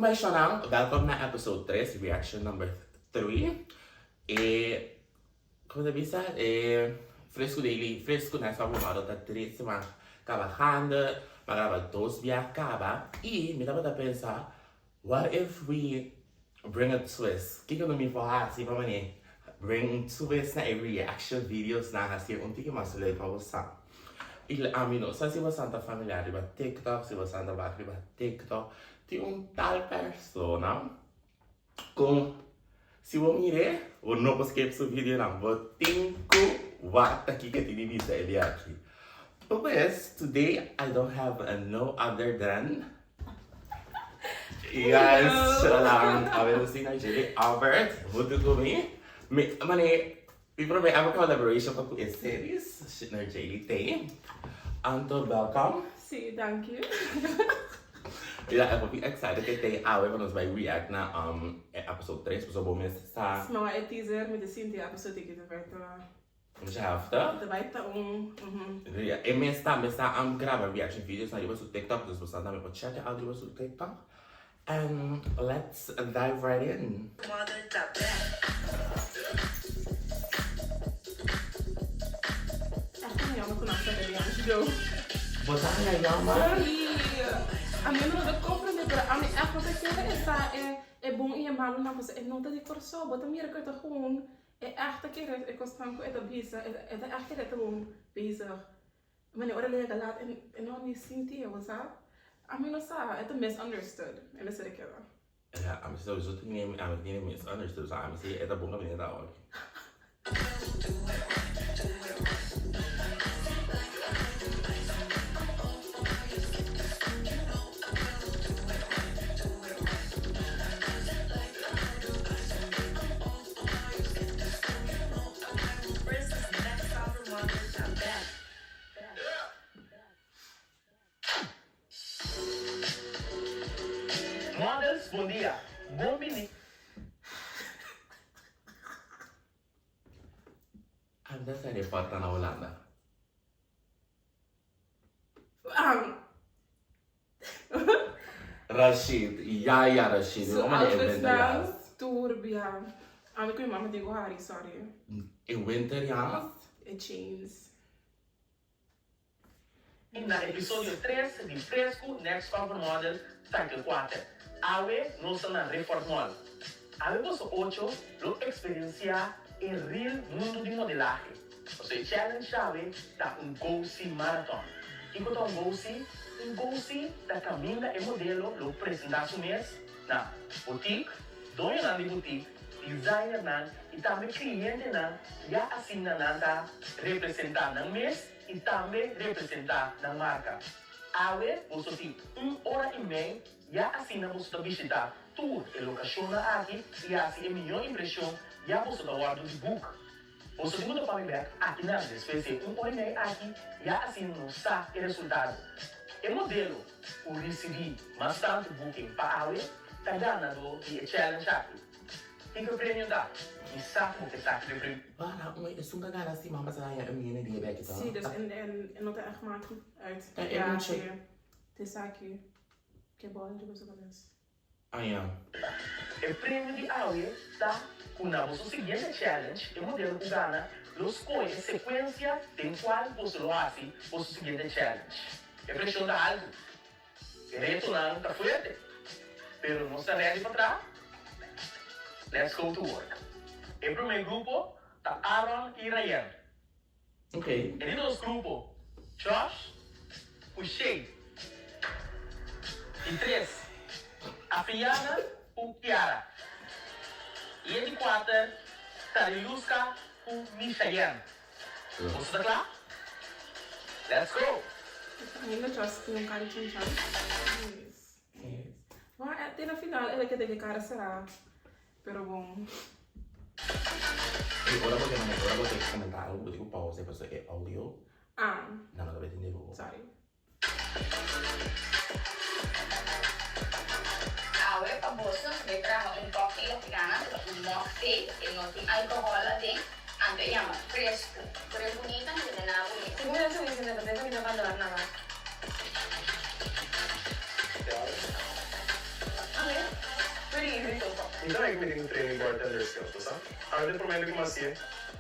Meishonan, welkom na episode 3, reaction number 3. E, como ta bisa? E Fresco Daily, Fresco Next Top Model ta 3 siman kaba gaande, mi a graba dos bia kaba y mi tabata pensa, what if we bring a twist? Kiko no mi por hasi pa mane bring un twist na e reaction videos nan hasi un tiki mas leuk pa boso? Y ami no sa si boso ta familiar riba TikTok, si boso ta wak riba TikTok, Tin un tal persona ku si bo mir'é bo no por skip su videonan, bo tin ku wak ta kiko e tin di bisa e dia aki. Pues today I don't have no other than Yes, Shalang, awe nos tin Nayeli Albert huntu ku mi. Mi mane mi prome ever collaboration pa ku e series Nayeli te. Anto welcome. Sí, danki. Ya, e hopi excited ke te awe pa nos bai react na e episode 3, pasobra bo mes sa. Sma e teaser mi ta sinti e episode aki ta bai ta. Mucha heftig. Ta bai ta un, mhm. Ya, e mes tambe sa graba reaction videos na riba su TikTok, dus bo sa tambe por check it out riba su TikTok. And let's dive right in. Mother ta back. Echt een jammer ku nan saka di Angie Joe. Bo ta haña jammer? Sorry. Ami no ta comprende pero ami echt no ta kere e sa e e bon i e malunan pasobra e no ta di Kòrsou. Bo ta mira ku e ta gewoon e echt ta kere e kosnan ku e ta bisa e ta echt kere e ta bon bezig. Mane ora el yega laat e no ni sinti e bo sa. Ami no sa, e ta misunderstood, e mester a keda. Ja, ami sowieso tin ami tin misunderstood, so ami si e ta bon kaminda ta awor. Models bon dia, bon bini. Anda sa reporta na Hulanda. Rashid, ya ya Rashid, Su outfits nan turbia. Ami ku mi mama tin ku hari, sorry. E winterjas? E jeans. Na episodio tres di Fresku Next Cover Model Cycle kuater, awe nos ta na Rifford Mall. Awe boso ocho lo eksperensiá e real mundu di modelahe. Pasobra e challenge awe ta un Go See Marathon. Kiko ta un Go See? Un Go See ta kaminda e modelo lo presentá su mes na boutique, doñonan di boutique, designernan i tambe klientenan ya asina nan ta representá nan mes i tambe representá nan marka. Awe boso tin un ora i mei ya asina boso ta bishitá tur e lokashonnan aki i hasi e mihó impreshon ya boso ta wòrdu di book. Boso tin ku topa mi bèk akinan despues di e un ora i mei aki ya asina nos sa e resultado. E modelo ku risibí mas tantu booking pa awe ta ganadó di e challenge aki. Kiko e premio ta? Mi sa ku bo ke sa kiko e premio. Para un esun ka gana siman pasá haña e miene di e bèki ta. Sí, dus en en no ta ègt maki uit. Ta e mucha. Te esaki ke bòl riba su kabes. Aña. E premio di awe ta ku na boso siguiente challenge e modelo ku gana lo skohe e sekuensia den kual boso lo hasi boso siguiente challenge. E preshon ta altu, e retonan ta fuerte, pero nos ta ready pa traha? Let's go to work! E prome grupo ta Aaron i Ryan. Ok. E di dos grupo, Josh ku Shane. Di tres, Afriana ku Kiara. I e di kuater, Tariluska ku Mishayen. Boso ta kla? Let's go! Ainda Josh tin un kara di chanchan. Yes. Yes. Maar te na final el a keda ke kara será. Pero bon. Y ora bo te manda, ora bo te comenta algo bo tin cu pausa pasobra e audio Ah. nan no ta bay tende bo. Sorry. Awe pa boso nos bay traha un cocktail of gana ta un mocktail, e no tin alcohol aden, anto e yama fresco, pero e bunita no ta nada bunita. Si mi no suficiente pa ta mi no valor nada. Mi ta like mi tin training bartender skills, bo sa? Awe den promé di ku mi hasié,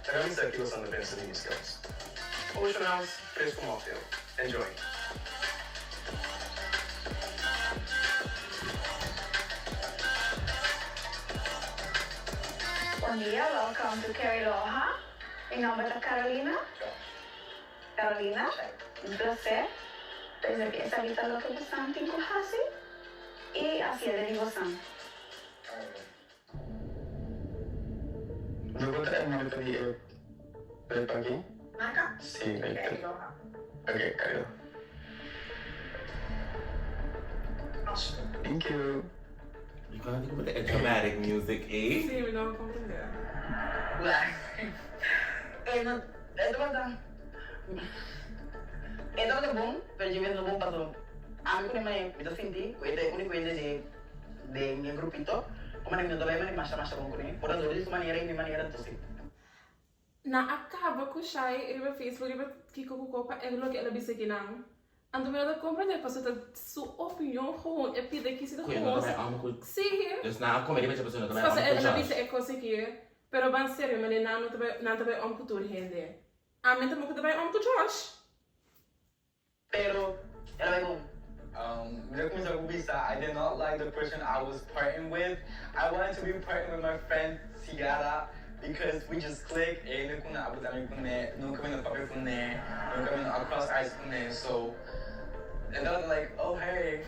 laga mi sa ki boso anda pensa di mi skills. Ocean House, fresco mocktail. Enjoy! Bon dia, welcome to Cariloha. Mi nomber ta Carolina. Carolina, un placer. Pensa ku esaki ta loke bosan tin ku hasi i hasié di bosan. Yo por trae maleta di e preto aki? Marca? Si, Cariloha. Ok, Cariloha. Thank you. Mi con tin cu e dramatic music ey. Sí, mi no a comprende. E no e tabata e tabata bon pero dje mes no bon paso ami ku mi mi ta sinti ku e ta e uniko hende den den e grupito ku manera mi no ta bai manera masha masha bon kuné por ta dor di su manera i mi manera entonces. Nan a kaba ku Shai riba Facebook riba kiko ku kopa e loke el a bisa kinan. Anto mi no ta komprende pasobra ta su opinion gewoon e pida kisi ta Ku e no ta gewoon bai om ku Si. Dus nan a kome riba dje pasobra e no ta bai om Pasobra ku el a Josh. bisa e kos aki pero ban serio mane nan no ta bai nan ta bai om ku tur hende. Ami tampoco ta bai om ku Josh. Pero el a bai bon. Mi ta cuminsa cu bisa I did not like the person I was partying with, I wanted to be partying with my friend Ciara because we just click, e hende cu nan a buta mi cune, nunca mi no papia cune, nunca mi no a cross eyes cune, so e tabata like oh hey,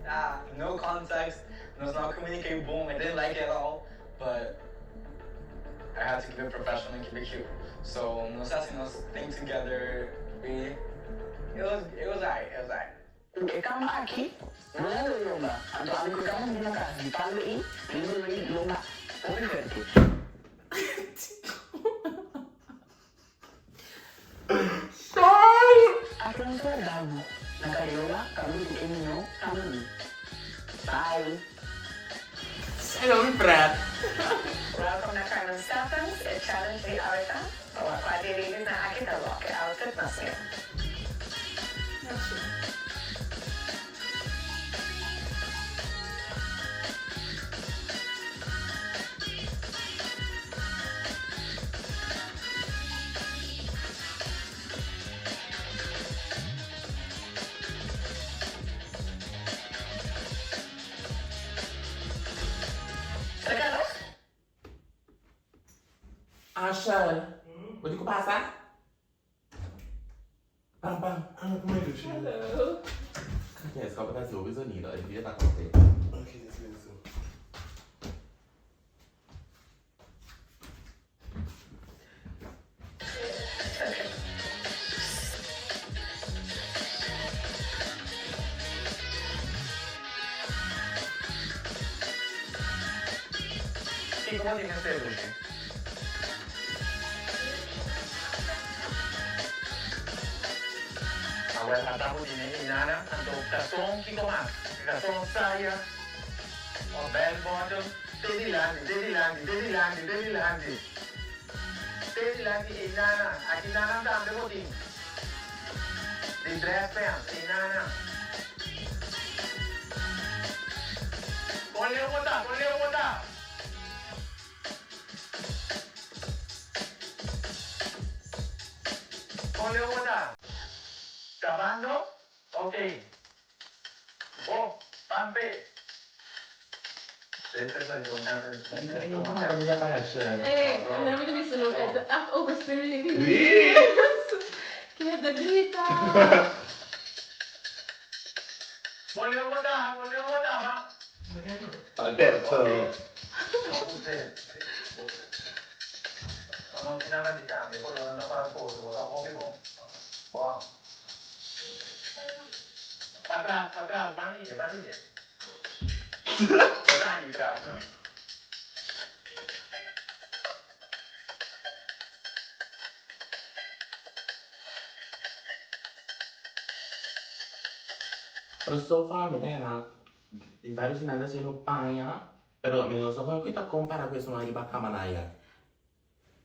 ah no context, nos no a communicate bon, I didn't like it at all, but I had to keep it professional and keep it cute, so nos a haci nos thing together, we, it was, it was aight, it was aight. Ku e kama aki no a lo longa, anto ami ku e kama di na kas di palu ei mi lo lo longa hopi fuerte. Aki nos warda bo na Cariola kaminda ku e mihó kama di. Bye! Shalom Fred. Welcome na Carmen Stephens, e challenge di awe ta pa wak kua di e ladies nan aki ta rock e outfit mas mihó. Regalos? Asher, bo tin ku pasa? Bam bam. Ah, como é que Hello. Yes, kaba ta hasi hopi zonido, e video ta kote. Ok, silencio. Kiko bo tin mester dushi? Awel ata bo tin e inana, anto karson kiko mas? Karson saya o bell bottom? Te dilanti, te dilanti, te dilanti, te dilanti. Te dilanti e inana, aki nanan tambe bo tin. Di dress pants, e inana. Kon leu bo ta? Kon leu bo ta? Kon leu bo ta? Kabando? Ok. Bo, pampe. Ey, mi ta bisa no, e ta echt overstimulating. Keda grita. Kon leu bo ta? Kon leu bo ta? Alberto. Pero so far mi ta hera Tin varios di nan ta haciendo paña, pero mi no sa con cu ta compara cu esun ariba cama nan aya.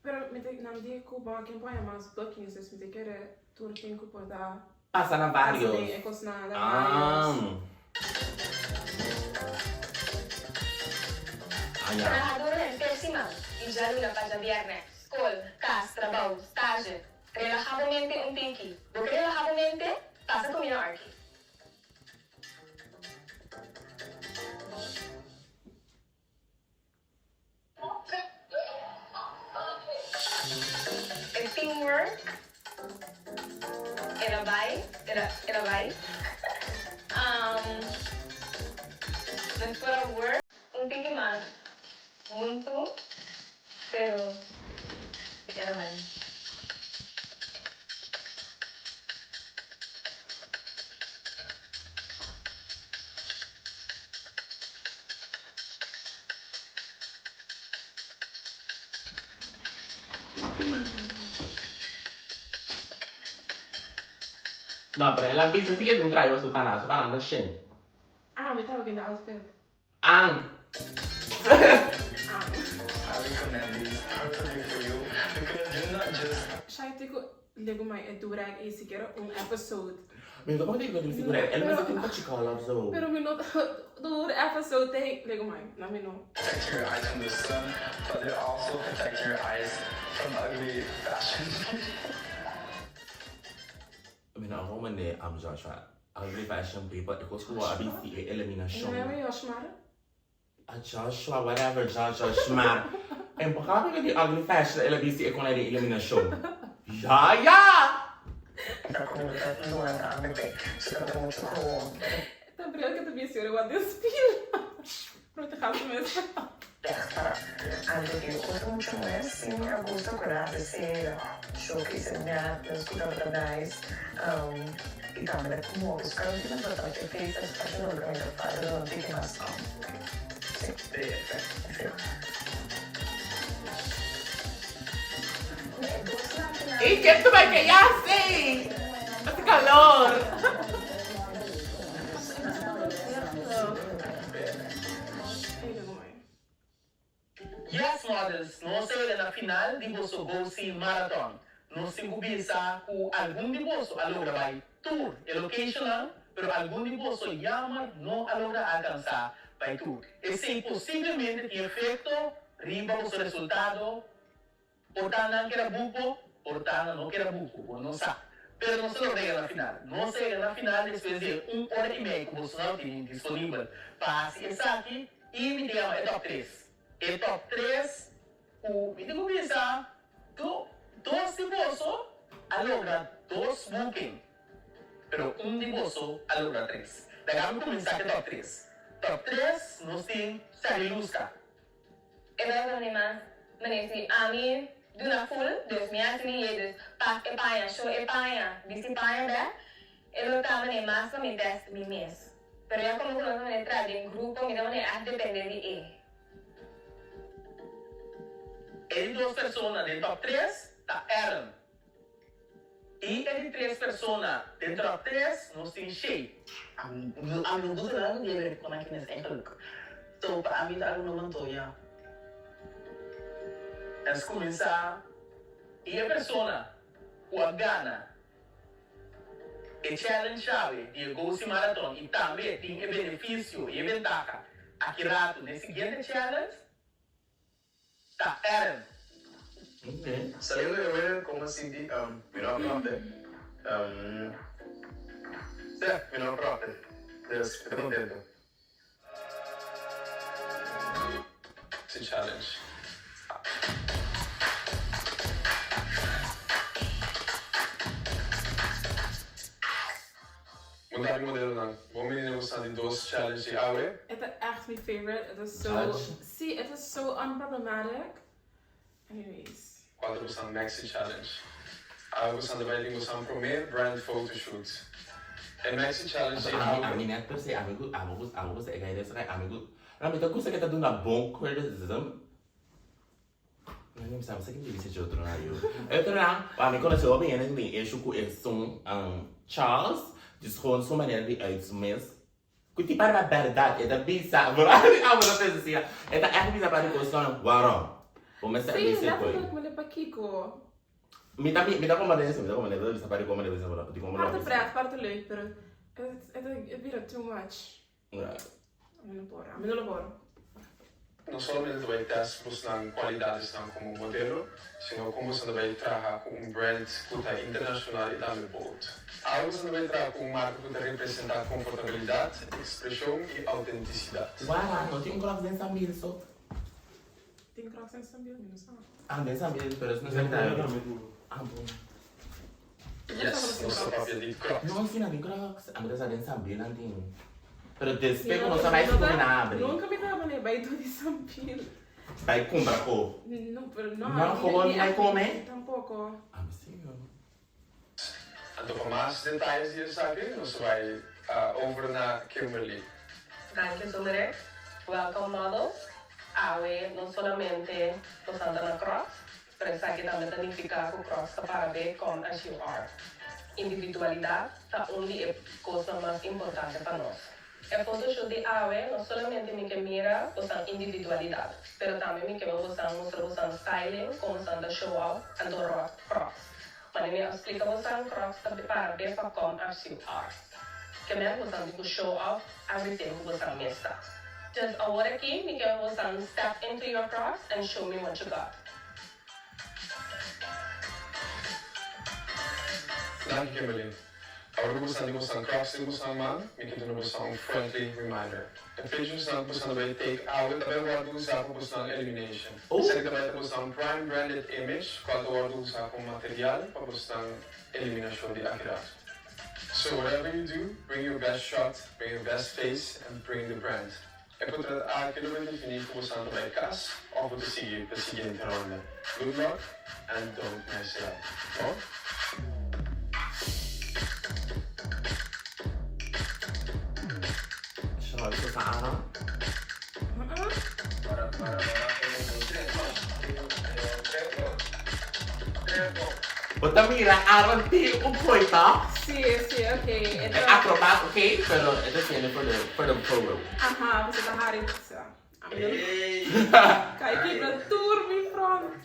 Pero mi ta nan di cu bo a ken por haya mas bookings dus mi ta kere tur tin cu por ta Pasa na pasa varios. den e cosnan na varios. Ah. Aña. Traha duro henter siman, di djaluna pa djabièrnè, skol, kas, trabou, stazje. Relahá bo mente un tiki. Bo ke relahá bo mente? Pasa ku mi na Arki. E teamwork el a bai, el a el a bai. Nos por a work un tiki mas huntu, pero el a bai. No, pero el a bisa si ke un trayo su kana, su kana ta shen. Ah, mi taba kende outfit. Ang. Ang. I recommend these perfectly for you because you're not just. Shai tin ku legu mai e durag ei sikiera un episode. Mi no ta konta ku tin durag, el mester tin kachikola of zo. Pero mi no ta tur episode te legu mai, na mi no. Protect your eyes from the sun, but they also protect your eyes from ugly fashion. Mi no a hoor mane am Joshua, ugly fashion people, e kos ku bo a bisti e eliminashon. No e Joshmar? A Joshua whatever Joshua Shmar. En por causa di ugly fashion el a bisti e con den eliminacion. Ya ya! Ta bril ke ta bisti ora wak den spiel. Proteha su mes. Y ken ta bai kaya si? Haci calor. Yes models, nos a yega na final di boso Go-See Marathon. Nos tin ku bisa ku algun di boso a logra bai tur e locationnan, pero algun di boso jammer no a logra alkansá bai tur. Esei posiblemente tin efekto riba boso resultado. Por ta nan keda buko, por ta nan no keda buko, bo no sa. Pero nos a logra yega na final. Nos a yega na final despues di e un ora i mei ku boso no tin disponibel pa hasi esaki i mi ta yama e top tres. E top tres ku mi tin ku bisa do dos di boso a logra dos booking, pero un di boso a logra tres. Laga mi kuminsá ku e top tres. Top tres nos tin Sariluska. E bai duna mi mas manera si ami duna full dus mi hasi mi ye dus pas e paña show e paña bisti paña bek e lo ta manera mas pa mi test mi mes pero ya como ku nos ta manera traha den grupo mi ta manera echt depende di e. E di dos persona den top tres ta Aaron. I e di tres persona den top tres nos tin Shay. Ami no gusta nada di ver con máquinas eigenlijk. So pa ami ta algo normal to ya. Nos cuminsa y e persona cu a gana e challenge awe di e Gosi Marathon y tambe tin e beneficio y e bentaha aki rato den e siguiente challenge ta Aaron. Saliendo de wea como sinti mi no a prote Seh mi no a prote dus mi ta contento. Si challenge. Bon tardi modelonan. Bon bini na boso di dos challenge di awe. E ta echt mi favorite, e ta so, Judge. si e ta so unproblematic. Anyways. Cuatro bosan maxi challenge. Awe bosan ta bai tin bosan prome brand photoshoot. E maxi challenge di Ami awe. ami net per se ami ku amo ku amo ku sa e kai desa kai ami ku no mi ta gusta ke ta duna bon criticism. Mi sa kin dice dje otro nan yu. E otro nan, pa mi conoce hopi hende ku tin issue ku esun Charles, dus gewoon su manera di uit su mes. Ku tin para berdad e ta bisa, bo abo ta pensa asina, e ta echt bisa pa di kosnan waarom. Bo mester a Sí, bisa e koi. letterlijk mane pakiko. Mi ta mi ta komprende eso, mi ta komprende, e ta bisa pa di kon bo ta bisa, di kon bo lo Parti bisa. pret, parti leuk, pero e ta bira too much. Ja. Mi no por, ami no lo por. No solamente ta bai test bosnan cualidadesnan como modelo, sino con boso ta bai traha cu un brand cu ta internacional y tambe bold. Awe boso ta bai traha cu un marca cu ta representa comfortabilidad, expresion y autenticidad. Wara, no tin un Crocs den Sambil so? Tin Crocs den Sambil? Mi no sa. Ah, den Sambil, pero es no sa kita. Ah, bon. Yes, nos ta papia di Crocs. No, si nan tin Crocs. Ami ta sa den Sambil nan tin. Pero despues ku nos a bai si ku mi nan abri. Nunka mi tabata bai bai tur di Sambil. Bai kumpra ko. No, pero no. No, komo mi bai kome? Tampoko. Ami si yo. Anto pa mas detayes di esaki nos ta bai over na Kimberly. Danki Zumere. Welcome models. Awe no solamente nos anda na Crocs, Pero esaki tambe ta nifiká ku Crocs ta para be come as you are. Individualidat ta un di e kosnan mas importante pa nos. E photoshoot di awe no solamente mi ke mira bosan individualidat, pero tambe mi ke bo bosan mustra bosan styling kon bosan ta show off anto rock Crocs. Mane mi a splika bosan Crocs ta para be pa come as you are. Ke men bosan tin ku show off everything ku bosan mes ta. Just awor aki mi ke bosan step into your Crocs and show me what you got. Danki Kimberly. Awor ku bosan tin bosan Crocs den bosan man, mi ke duna bosan un friendly reminder. E picturesnan ku bosan ta bai take awe ta bai wòrdu usá pa bosan elimination. Esaki ta bai ta bosan prime branded image kual ta wòrdu usá komo material pa bosan eliminashon di akirato. So whatever you do, bring your best shot, bring your best face and bring the brand. E potret aki lo bai definí ku bosan ta bai kas òf bo ta sigui pa e siguiente ronda. Good luck and don't mess it up, bon? Shawty ko sa ano? Bo ta mira Aaron tin un kooi toch? Si, si, ok. E acrobat ok, pero e ta haciendo for the for the photo. Aha, bo ta hari sa. Kai kibra tur mi front.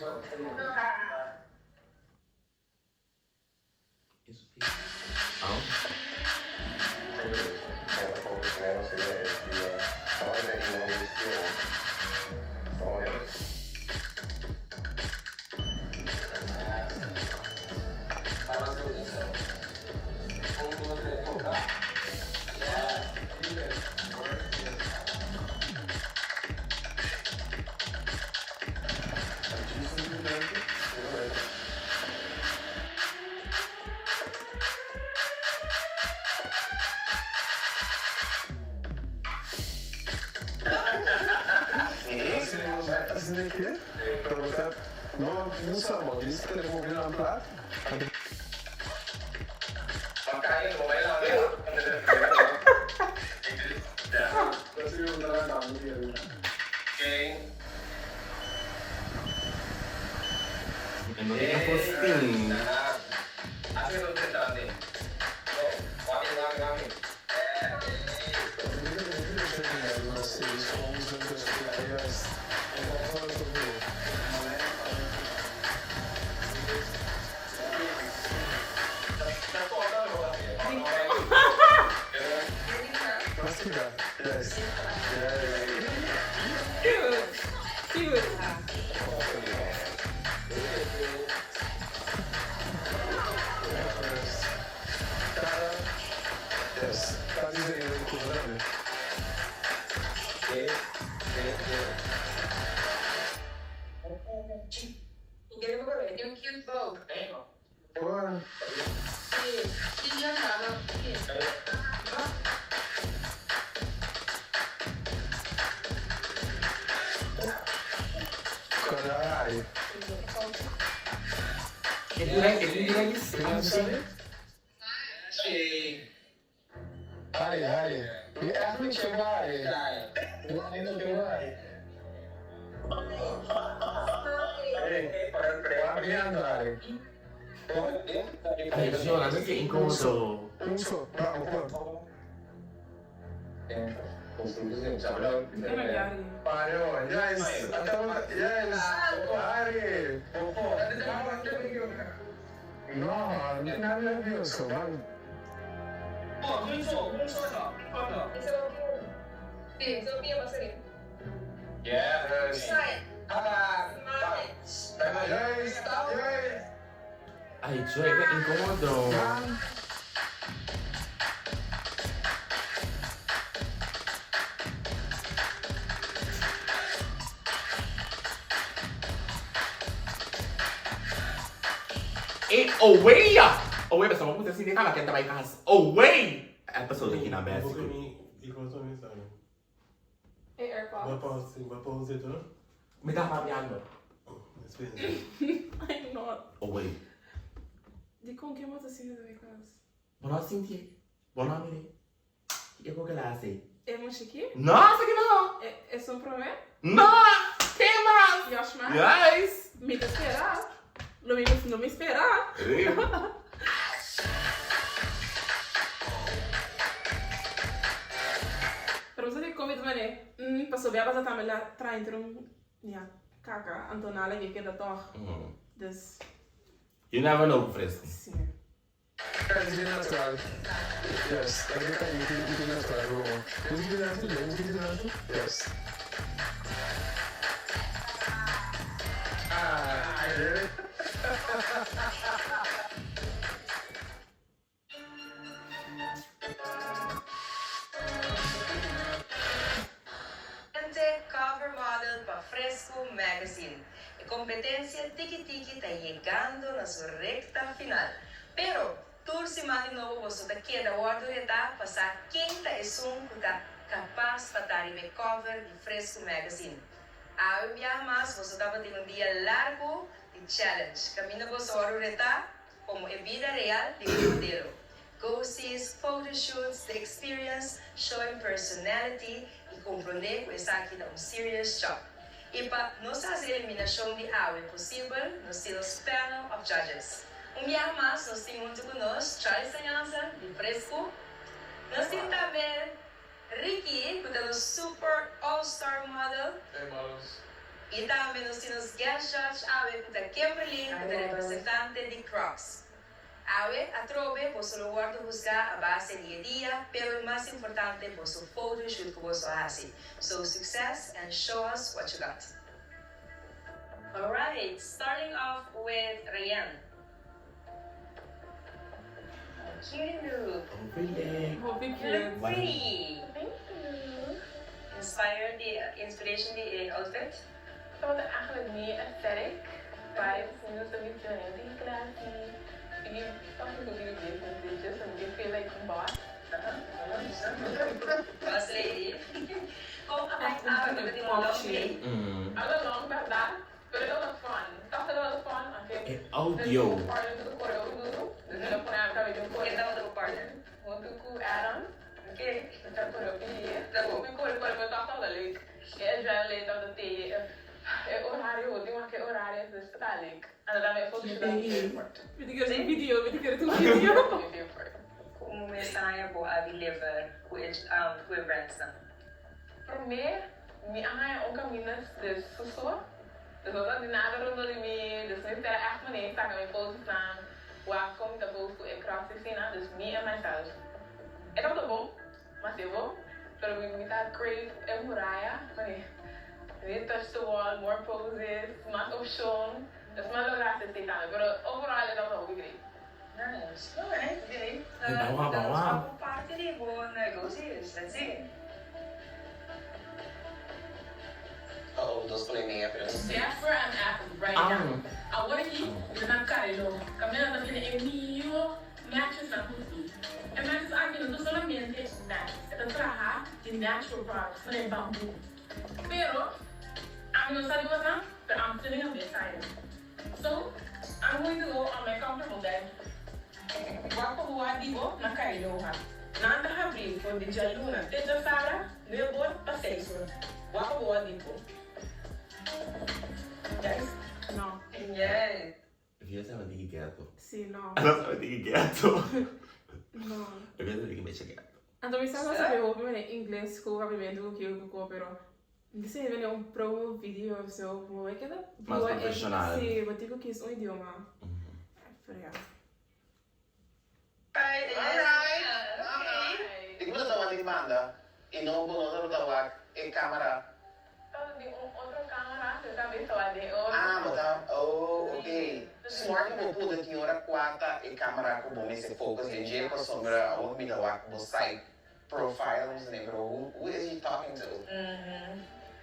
E no tin postin. Cute, cute. E dura e dura di Ay, Jonah, no ke inkomodo. Pero Yari. Yes. Yes. Yes. Ay, Joy, ke inkomodo. E owei! Owei, basta mo punta sine kaba kenta bai kas. Owei! Episode aki na best. E AirPods. Mi ta papiando. I'm not. Owei. Dikon ke bo ta sinti ta bai kas? Bo no sinti? Bo no mire? Kiko ku el a hasi? E mushiki? No, esaki no! E esun promé? No! Ke mas? Yoshma? Yes! Mi ta spera. Lo mi no mi spera. Pero bo sa di kon mi ta manera, mm, pasobra a basa tambe la traha entre un, ya, kaka, anto nada ke keda tòg. Dus. You never know ku fresku. Si. Cover model pa Fresco Magazine. E competencia tiki tiki ta yegando na su recta final. Pero, tur siman di nobo boso ta keda wordo reta pa sa ken ta esun cu ta capas pa ta riba e cover di Fresco Magazine. Awe un biaha mas boso tabatin un dia largo di challenge caminda boso wordo reta como e bida real di un modelo. Go-sees, photoshoots, the experience, showing personality y comprende cu esaki ta un serious job. Y pa nos haci eliminacion di awe posibel, nos tin nos panel of judges. Un biaha mas nos tin hunto cu nos Charlie Sañanza di Fresco. Nos tin tambe Ricky cu ta nos super all star model. Hey models. Y tambe nos tin nos guest judge awe cu ta Kimberly cu ta representante di Crocs. Awe, atrobe, boso lo wordo husga a base di e dia, pero e mas importante, boso photoshoot cu boso a haci. So success and show us what you got. Alright, starting off with Rayen. Cute look. Hopi You cute. look pretty. Thank you. Inspired di inspiration di e outfit? Tabata eigenlijk mi aesthetic vibes, mi gusta mi feeling classy, y toch mi gusta mi business, it's just mi feel like boss. Boss lady. Con a bai awe cu ta tin un long day? All along berdad, pero e tabata fun, toch e tabata fun, aunke E audio. partner cu coreo duro, dus mi ta pone ami tambe den Ken tabata bo partner? Hunto cu Adam. Oké. Mi ta coreo pidi, mi core core pero toch tabata leuk. E adrenaline tabata teye, e horario, tin wak e horario, dus ta leuk. Anto tambe e fotoshoot tabata very important. Mi ta kere un video, mi ta kere un video. Very important. Con mensahe bo a deliver cu e cu e brandsnan? Prome mi a haña un caminda de suso, dus no ta di nada rondó di mi, dus mi spera echt manera saca mi fotosnan, wak con mi ta post cu e crocs asina, dus me and myself. E tabata bon, mas e bon, pero mi mi ta crave e muraya, manera mi touch the wall, more poses, mas opcion, dus mi a logra haci esey tambe, pero overall e tabata hopi great. Nice, alright, great. Bawa, Dat bawa. was ook parte di bo negoshi, that's it. Oh, dos polemia, pero sí. That's where I'm at right now. Awor aki mi ta na Cariloha. Caminda ta bini e mihó matches na Houston. E matches aki no ta solamente matches, e ta traha di natural products, manera bamboo. Pero, ami no sa di bosa, pero I'm feeling a bit tired. So, I'm going to go on my comfortable bed. Wak pa bo wak di bo na Cariloha. Nan ta habri for di djaluna te djasabra, nuebe or pa seis or. Wak pa bo wak di bo. Guys. No. Yes. Via sa di ghetto. Si, no. Ano sa di ghetto. No. Via sa di mecha ghetto. Anto mi sa sabi hopi mene ingles ku papiamentu ku kiko ku ko pero mi sa mene un promo video of so bo e keda Mas bua e profesional. si bo tin ku kies un idioma. Pero ya. Alright. Di ku ta wak di manda i no bo no ta wak e kamera. Tabata di un otro camera. Smart bo puta tin ora cua ta e camera cu bo mester focus den dje pasobra awor mi ta wak bo side profile mi sa pero who who is he talking to?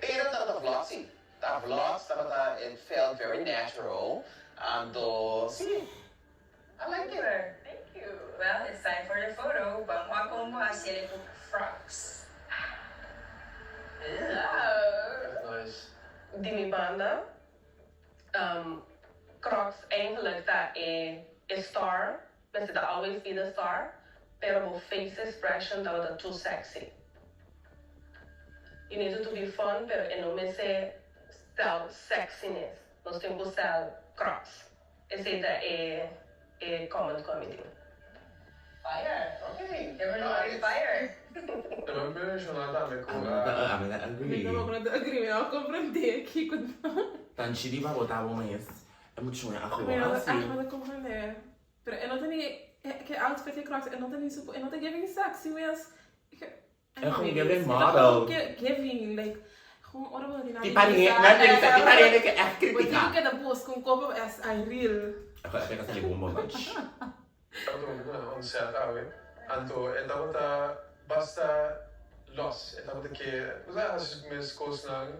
Pero tabata vlog si ta vlogs tabata it felt very natural anto si I like it. Super, thank you. Well, it's time for the photo. Ban wak con bo haci el cu Crocs. Love. Nice. Di mi banda, Crocs eigenlijk ta e e star, mester ta always be the star, pero bo face expression tabata too sexy. You needed to be fun pero e no mester sell sexiness, nos tin cu sell Crocs. Esey ta e e comment cu ami tin. Fire! Okay, Everybody fire! Tambe mi menciona tambe cu. Ami ta Mi agree. tampoco no ta agree, mi no a comprende kico ta. Tan chidi pa bo ta bo mes. E mucho a Mi gewoon no ta asi. echt no ta comprende. Pero e no ta ni ke outfit e Crocs e no ta ni su e no ta giving sexy mes. E gewoon giving model. Giving like gewoon ora bo no tin nada Ti pariente, nan ta bisa, ti pariente ke echt critica. Bo tin ku keda busca un kopo es ai real. E ka sali bombo much. Tabata un on set awe, anto e tabata basta los, e tabata ke osea hasi su mes kosnan,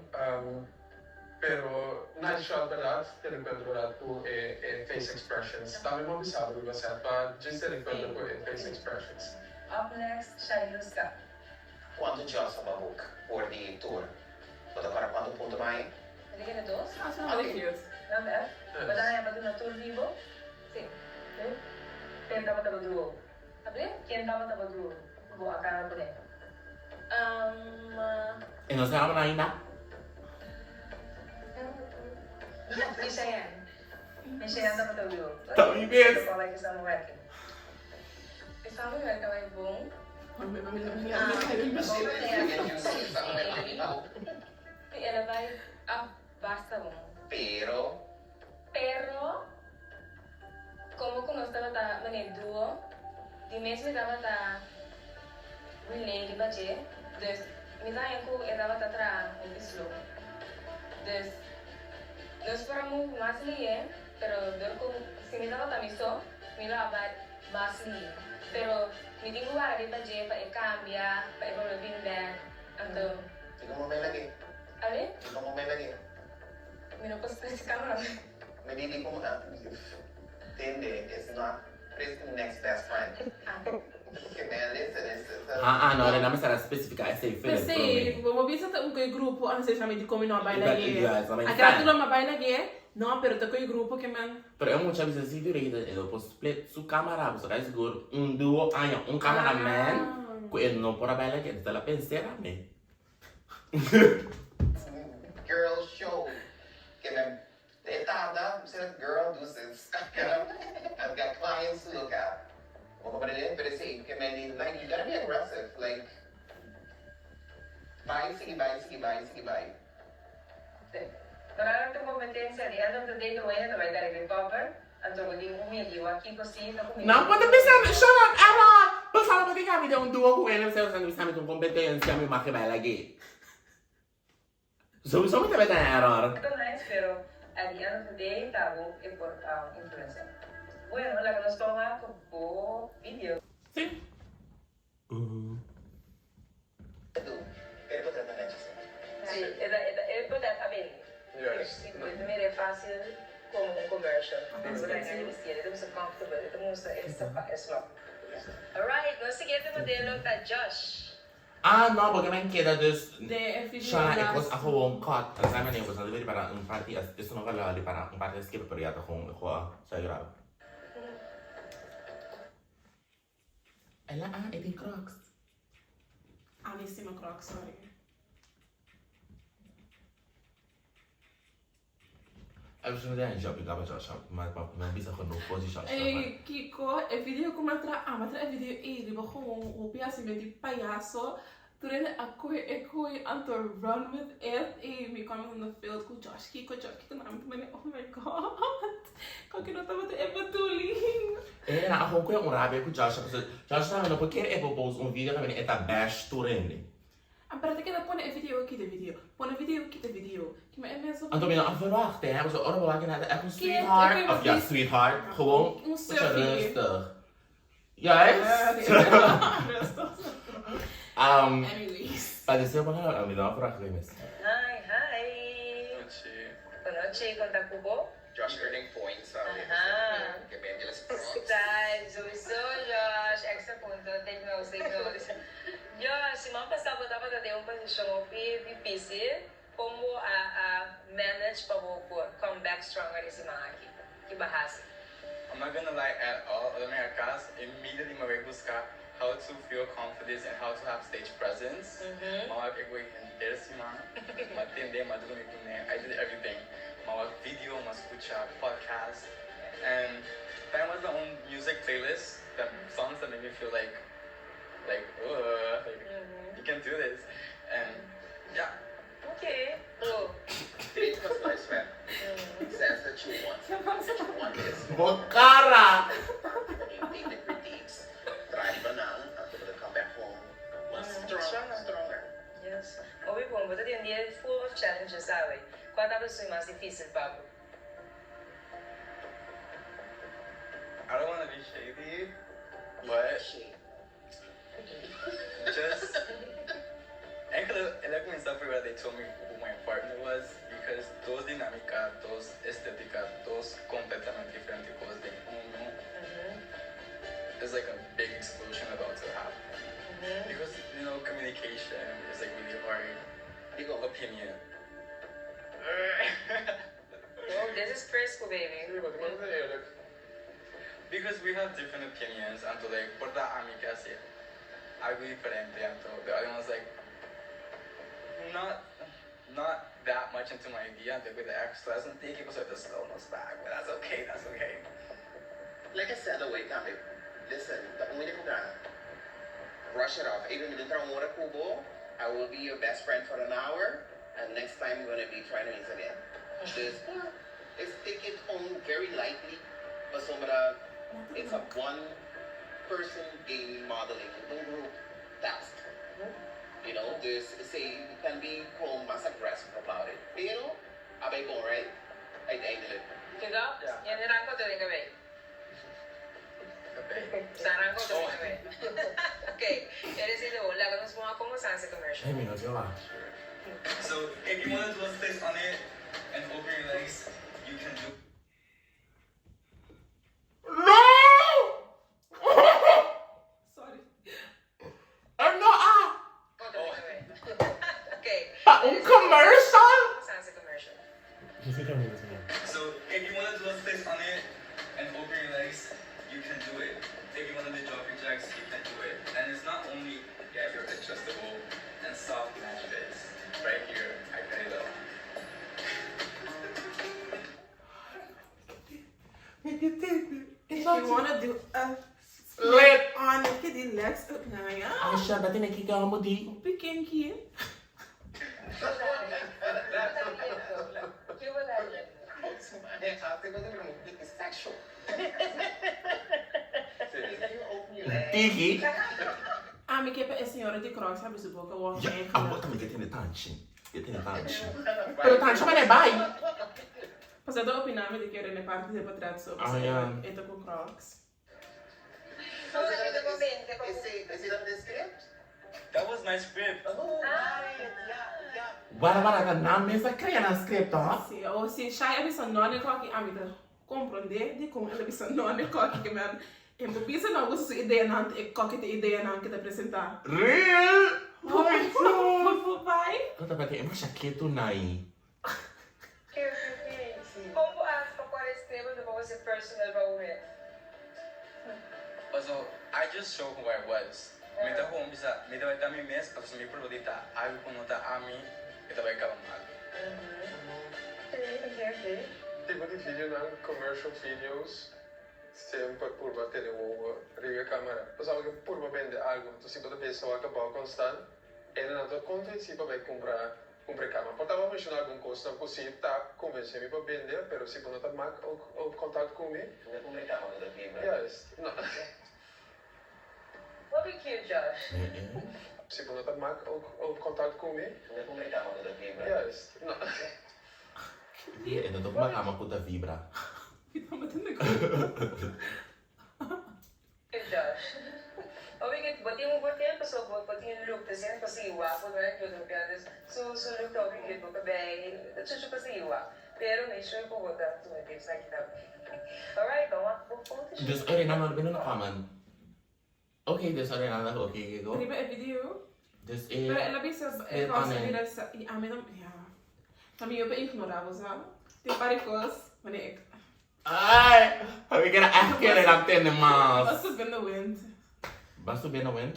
pero nice shot berdad, tene kuenta berdad ku e e face expressions, tambe bo a bisa bo riba set pa djis tene kuenta ku e face expressions. Up next, Shailuska. Cuanto Joss a boek for di tur? Bo ta para cuanto punto mai? Mi ta kere dos. Ah, su hopi cute. Nan bef. Bo ta haña pa duna tur di bo? Si. Ken tabata bo duo? Able? Ken tabata bo duo ku bo a kana kuné? E no sa amo ainda? Mi Cheyenne. Mi Cheyenne tabata duo. Ta mi bes. E sabi wel ta bai bon. Si el a bai a basta bon. Pero. Pero como cu nos tabata mane duo, di mes mi tabata relay riba dje, dus mi ta haña cu e tabata traha hopi slow. Dus nos por a move mas lihe, pero dor cu si mi tabata mi so, mi lo a bai mas lihe. Pero mi tin cu wara riba dje pa e cambia, pa e bolbe bin bek, anto. Tin un momento aki. Abi? Tin un momento aki. Mi no por specifica no. Mi di di como tende is not Priscilla next best friend. Okay man listen it's it's a. Ah ah no no mester a specifica esey Philip prome. P'esei bo bo bisa ta un ku e grupo a hasi esami di komi no a baila ge. Yes, a A kera tur lo a baila ge no pero ta ku e grupo ke men. Pero e mucha bisa si durante e lo por split su camera pasobra kai sigur un duo aña un cameraman ku e no por a baila ge entonces el a pensera me. Girl show ke men e tarda mi sera girl deuces I've got clients to look at bo comprende pero si ke men di like you gotta be aggressive like bai sigui bai sigui bai sigui bai. Sí. Pero ahora ta competencia di end of the day dueño ta bai ta riba e cover anto bo tin cu midi wak kico si ta cu midi. Nan por ta bisa mi shut up Aaron! Bo sa bo tin kami den un duo cu ene bo sa bisa mi ta un competencia mi mag bai lag'e. Sowieso mi ta bai ta error. Ta nice pero at the end of the day ta bo e por influencia. Bueno laga nos toma cu bo video. Sí. Pero bo trata nechi si. Sí, e ta e ta e bo ta a bini. Juist. Bo ta mira e facil como un commercial. Pero bo ta hanga di bistiel, e ta mustra comfortable, e ta mustra e sapa e slop. Alright, nos siguiente modelo ta Josh. Ah no, porque men keda dus De e video Shana e kos las. a gewoon cut. Asina manera bo sa debe ripara un parti eso no a ripara un parti a skip pero ya ta gewoon e goa sa graba. Ela ah e tin crocs. Ami stima crocs sorry. Abi su den shopping kaba jo shop ma pa ma bisa genoeg for di shop. Ey Kiko e video ku mi a traha ami a traha e video ey riba gewoon hopi hasi medio di payaso Tur hende a kohe e koe anto run with it y mi kwam in the field ku Josh Kiko Josh Kiko na ami ta mane oh my God koke no tabata e bedoeling. E nan a gewoon koe un rabia ku Josh pasobra Josh tambe no por kere e por post un video kaminda e ta bash tur hende. Pero ta keda pone e video kita video pone video kita video kima e mes. Anto mi no a verwacht hè, pasobra ora bo wak nan ta echt un sweetheart, of ja sweetheart, gewoon mucha rustig. Juist. Pa deseo pa mi no a verwacht mes. Hi, hi. Bonochi, con ta cu bo? Josh earning points sabi. Aha. Ke ben di las props. Ke tal? Sowieso Josh, extra punto, take notes, take notes. Josh, siman pasa bo tabata den un posicion hopi dificil, con bo a a manage pa bo por come back stronger e siman aki? Ki bo a haci? I'm not gonna lie at all, ora mi a cas immediately mi a bay busca how to feel confidence and how to have stage presence, mi a wak e gooi henter siman, mi a tende, mi a drumi cune, I did everything, mi a wak video, mi a scucha podcast and time was my own music playlist, the songs that make me feel like like uh like you can do this and yeah. Okay, go. Great was my sweat. Says that you want, that you want this. Bo cara! You take the critiques, try riba nan, anto bo ta come back home mas strong, stronger. Yes. Hopi bon, bo ta tin un dia full of challenges awe. Cua tabata esun mas dificil pa bo? I don't wanna be shady, but just enkele el a cuminsa for where they told me who my partner was because dos dinamica, dos estetica, dos completamente diferente cos den uno. There's like a big explosion about to happen because you know communication is like really hard. Digo, Opinion. Oh, this is fresco baby. Sí, but man eerlijk. Because we have different opinions anto like por ta ami ke hasi algo diferente anto the other one's like not not that much into my idea anto with the ex so esnan tiki pasobra ta slow nos back but that's okay that's okay. Like I said away tambe, listen, ta un hende ku gana. Brush it off. Even mi den traha un ora ku bo, I will be your best friend for an hour and next time we're gonna be frenemies again. Dus, Let's take it home very lightly pasobra it's a one person game modeling, un group task you know, dus esey can be con mas aggressive about it pero a bay bon right uiteindelijk. Kiko? Yende ranko te den kabei. Sa ranko te den kabei. Ok, e residu bo. Laga nos pon a como sa hasi commercial. Hey, mi no ke wak. So if you wanna do a split on it and open your legs you can do. No! Sorry. E no a. Pa un commercial? So if you wanna do a split on it and open your legs you can do it. If you wanna do jumping jacks you can do it. And it's not only get your adjustable and soft match fits right here at Carilo. If you wanna do a split on it, ke di legs up na ya. Aisha, dat tin ki gamo di. Hopi kinky. Tiki. Ami ke pa e señora di Crocs habri su boca wou Ja, eigenlijk. abo tambe ke tene tanchi. Ke tene tanchi. Pero tanchi mane bai. Pasá ta opiná mi di kere n'e parti di potret so Ah, pasobra ja. e ta ku Crocs. That was my script. Wara wara ta nan mes a krea nan script toh? Si, o si Shai a bisa no n'e koki ami ta komprondé dikon el a bisa no n'e koki ke men e bo bisa no gusta su ideanan e koki ta ideanan ke ta presentá. Real? Hopi Bo bai? Lo ta papia e masha ketu nai. Kon bo a pa kore eskrebe lo bo hasi personal pa bo mes? Paso I just show who I was. Mi ta gewoon bisa mi ta bai ta mi mes paso si mi prueba di ta algo ku no ta ami e ta bai kaba mal. Tipo di videonan, commercial videos, semper purba tene wowo riba e camera. Pasobra bo ke purba bende algo, enton si bo ta bisa wak abao constant, e nan ta convenci pa bai cumpra Cumpra e cama. Por ta bo menciona algun cosnan cu si ta convence mi pa bende, pero si bo no ta mak ook contact cu mi. No cumpra e cama no ta kibra. Juist, no. Hopi cute Josh. Si bo no ta mak ook contact cu mi. No cumpra e cama no ta kibra. Juist, no. E no ta kuma kama ku ta vibra. Mi ta tende ku. Josh. Obi ku bo tin un bon tempu so bo bo tin look ta siempre pa sigui wak bo no e otro bia dus su su look ta hopi cute bo kabei ta chuchu pa sigui wak pero make sure ku bo ta tuma e tips aki tambe alright ban wak bo photoshoot. Dus Orena no bini no comment. Ok dus Orena ta ok kiko. Riba e video. Dus e Pero el a bisa e split kos on a e. bira sa i ami no ya. Ta mi yo pa ignora bo sa. Tin pari kos wanneer ik. Ay, mi kere echt kere dat tende mas. Must have been the wind. Must have been the wind?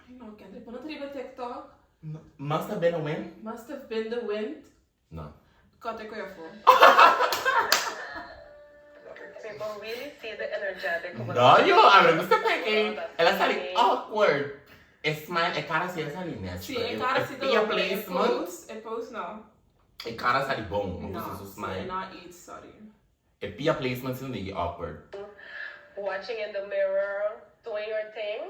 Ay no, Kendrick, bo no ta riba TikTok? Must have been the wind? Must have been the wind. No. Kòt e koe afó. People really see the energetic No yo, a mi no gusta p'e el a sali awkward. E smile, e kara si a sali natural. Si, e kara si ta E pia loco, e placement. pose, e pose no. E kara sali bon, mi gusta No, su si, smile. e no a eat, sorry. E pia placement si no digi awkward. Watching in the mirror, doing your thing,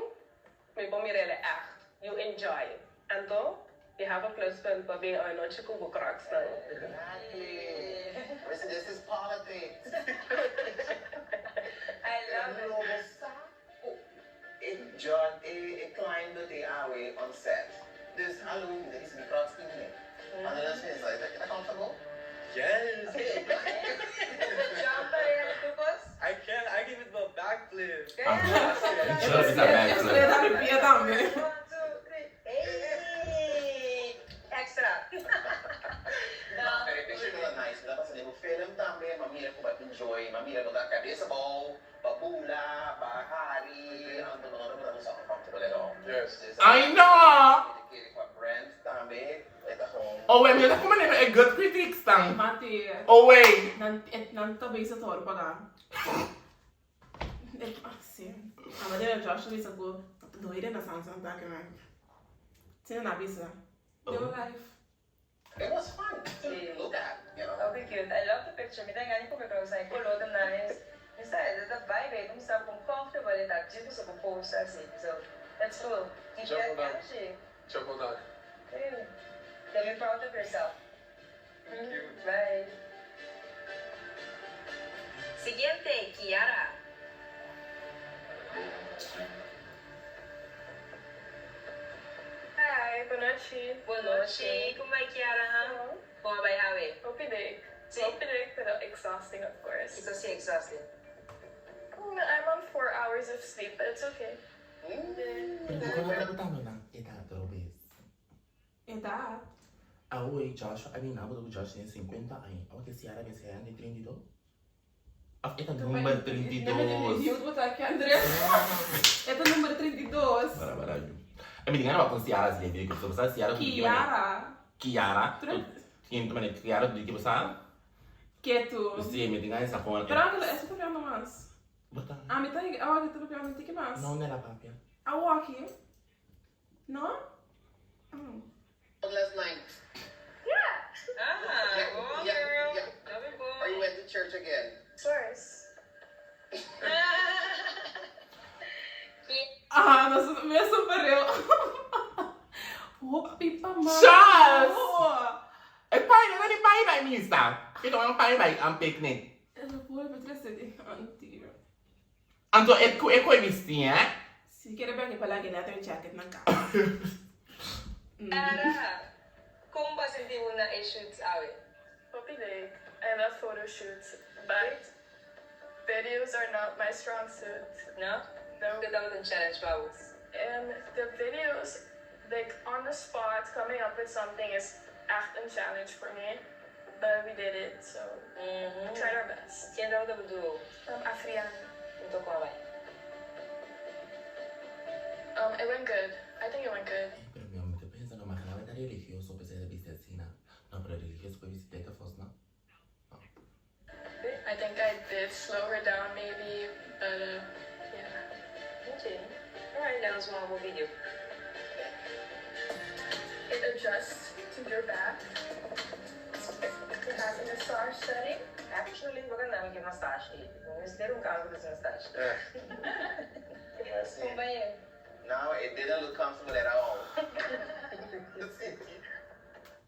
mi por mira el e echt. You enjoy. Anto, you have a pluspunt pa bin anochi cu bo crocs nan. Exactly. Listen, this is politics. I love it. Lo bo sa cu e John, e client lo tin awe on set. Dus hallo, mi ta ricibi crocs tin ne. Anto nos pensa, e ta comfortable? Yes! John Pareja, tu cos? I can, I can even do a backflip. John bisa backflip. E ta ripia tambe. One, two, three. Hey! Extra. No, pero e picture ta nice. Mi ta pasa den bo film tambe, m'a mira cu bo a enjoy, m'a mira bo ta cabeza abou. Pa bula, pa hari, anto bo no ta pone bo uncomfortable at all. Yes. Ay no! Kere cu a brand tambe e ta gewoon. Owe, mi ta como neno e good critics tan. Mati. Owe! Nan nan ta bezig ta hoor paga. Ah si. Aba debe Josh a bisa cu doe na san san ta kinan. Si nan a bisa. Real life. It was fun to look at, you know. Hopi cute. I love the picture. Mi ta engani ku mi causa e color ta nice. Mi sa e ta vibe e mi sa con comfortable e ta djis boso por post asi. So that's cool. Keep that energy. Triple dog. Hey. Then be proud of yourself. Thank you. Bye. Siguiente, Kiara. Hi, bonochi. Bonochi, con bai Kiara ha? Con a bai awe? Hopi leuk. Si? Hopi leuk, pero exhausting of course. Kico si exhausting? I'm on 4 hours of sleep, but it's okay. Pero dikon nan ta botando nan edad robes? Edad? Awe Joshua a bini abo ku Josh tin 50 aña. Awe ke Ciara mester hende 32? Of e ta number 32? Dios bo ta aki Andres. E ta number 32. Bara bara yu. E mi tin gana wak con Ciara si den video clip. So Ciara tu di Kiara. Kiara. Tin tu mane Kiara tu di ki bo sa? Ketu. Si mi tin gana sa con. Pero anto e ta papiando mas. Bo ta. Ami ta awor ta papiando tiki mas. No nela papia. Awor aki. No? Oh. Last night. Yeah. Ah, go on, Yeah, girl. yeah. Love it, boy. Or you went to church again? Of course. Ah, nos mesun pareu. Hopi pa mano. Shas! E pai no di pai bai misa. E to un pai bai un picnic. El a bolbe trese di antio. Anto e ku e koe bisti eh? Si kere bende pa laga e leather jacket na kas. Ara, kon bo a sinti bo na e shoots awe? Hopi leuk. I love photo shoots, but videos are not my strong suit. No? No. Kiko tabata un challenge pa bo? And the videos, like on the spot, coming up with something is echt een challenge for me. But we did it, so we tried our best. Ken tabata bo duo? Afrian. Anto kon a bai? It went good. I think it went good. Pero mi homber ta pensa no magalaba ta religioso p'esei ta bisti asina. No, pero religioso por bisti teka fos no. No. I think I did slow her down maybe, but yeah. Ok. Alright, laga nos wak bo video. It adjusts to your back. It has a massage setting. Actually, bo ta nami ke massage ei. Bo mester un kaso ku ta massage. Yes. Compañero. No, it didn't look comfortable at all.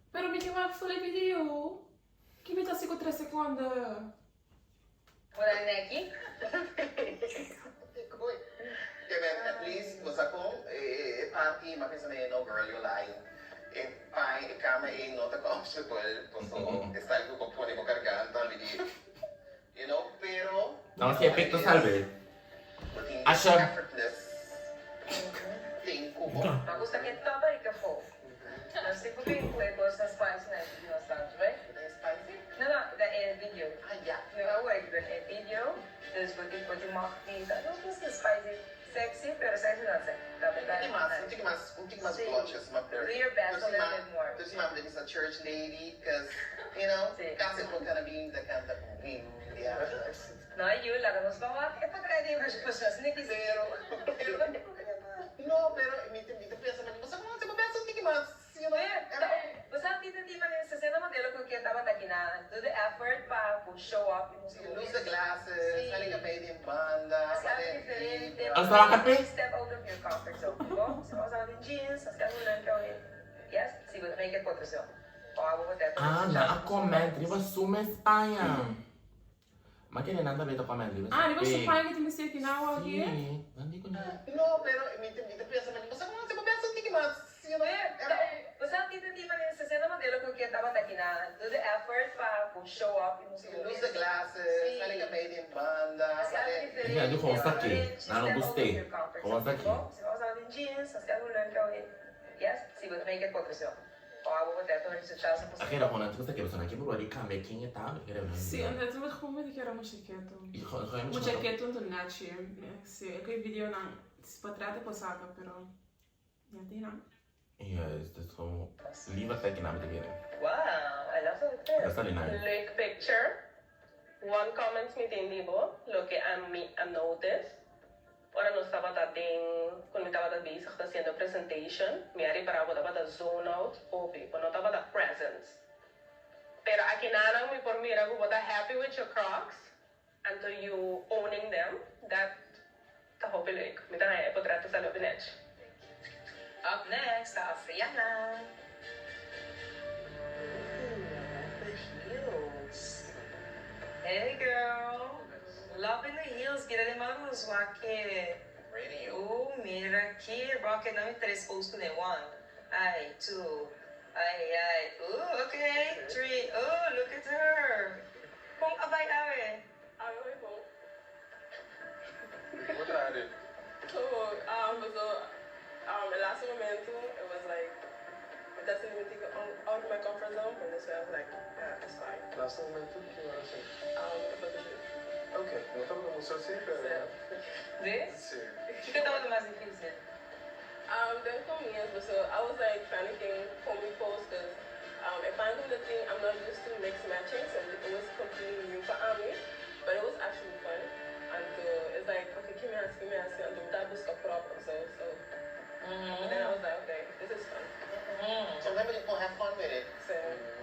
Pero mi ke wak full e video. Ki mi ta hasi ku trese. seconde. Ora neki. Ke men at least bo sa kon e parti m'a pensa nee no girl you lying e pai e kama ei no ta comfortable paso e style ku bo pone bo garganta mi di you know pero No si e picto salve. Bo tin Asha. effortless thing ku bo. Ma gusta ke topa di kafó. Nos tin ku bin ku e kosnan spicy na e video nos tantu, right? Spicy? No no, den e video. Ah ya. No a wak den e video, dus bo tin bo tin mag di ta nos gusta spicy, sexy, pero sexy no sexy. Ta Un tiki mas, un tiki mas, un tiki mas blotches, ma Do your best a little bit more. Dus mama bisa church lady, cause you know, Sí. kasi ko kana bin da kanta bin ya. No yu, laga nos ban wak e pa krai di respuesta, ni ki Pero, pero, no, pero mi ta mi ta pensa, ma sa como se pensa un tiki mas, you know, era Bo sa tin di manera 60 modelo cu ke tabata aki na do the effort pa cu show up y mustra You lose the glasses, sali ka pay din banda, Haci algo diferente, Ang sarap kape. step out of your comfort zone, bo? Si bo sa tin jeans, haci algo leuk awe. Yes, si bo ta make it por trece. O abo bo ta Ah, nan a comment riba su mes paña. Ma kende nan ta beta comment riba Ah, riba su paña ku tin bisti aki na awa aki? Sí, nan di ku nan. No, pero mi ta mi ta pensa bo sa como bo pensa un tiki mas, you know, era Bo sa tin di manera 60 modelo cu ke tabata aki na do the effort pa cu show up y mustra You lose the glasses, sali ka pay din banda, Haci algo sali diferente, Ja, di gewoon sta aki. Nan no step out of gust'é. your comfort Gewoon zone, sta aki. bo? Si bo sa tin jeans, haci algo leuk awe. Yes, si bo ta make it por trece. O abo bo ta resultado sa Aki era gewoon nan ta kere nan ke proba di cambia ken e ta, mi kere nan. Sí, en dat wordt gewoon met een keer mucha ketu. Mucha ketu anto nachi. Sí, e ku e videonan portret e por saka, pero ya tin nan. Juist, dus gewoon liever seki nan mi ta kere. Wow, I love the picture. Dat ta di nice. Leuk picture. One comment mi tin di bo, loke ami a notice. Ora nos tabata den, cu mi tabata bezig ta haciendo presentation, mi a ripara bo tabata zone out hopi, bo no tabata present. Pero akinanan mi por mira cu bo ta happy with your crocs, anto you owning them, that ta hopi leuk. Mi ta haña e potret ta sali hopi nechi. Up next ta Afriana. Ooh, I like the heels. Hey girl. Loving the heels, mira den man nos wak e. Radio. Ooh, mira ki rocket na mi tres pose ku ne one. Ay, two. Ay, ay. Ooh, okay. Three. Ooh, look at her. Kon a bai awe? Awe bai bon. Bo traha den. So, paso e laatste momento it was like mi ta sinti mi tiki out of my comfort zone, but this way I was like, yeah, it's fine. Laatste momento, ki ora así? E photoshoot. Ok, no tabata mucho así, pero. Sí? Sí. Kiko tabata mas difícil? Den comienzo, so I was like panicking for mi pose cause e pan cu the thing I'm not used to mix matching, so it was completely new pa ami, but it was actually fun. Anto it's like okay, ki mi hasi, ki mi hasi, anto mi ta busca prop of so, so but then I was like okay, this is fun. Sometimes you just have fun with it. So,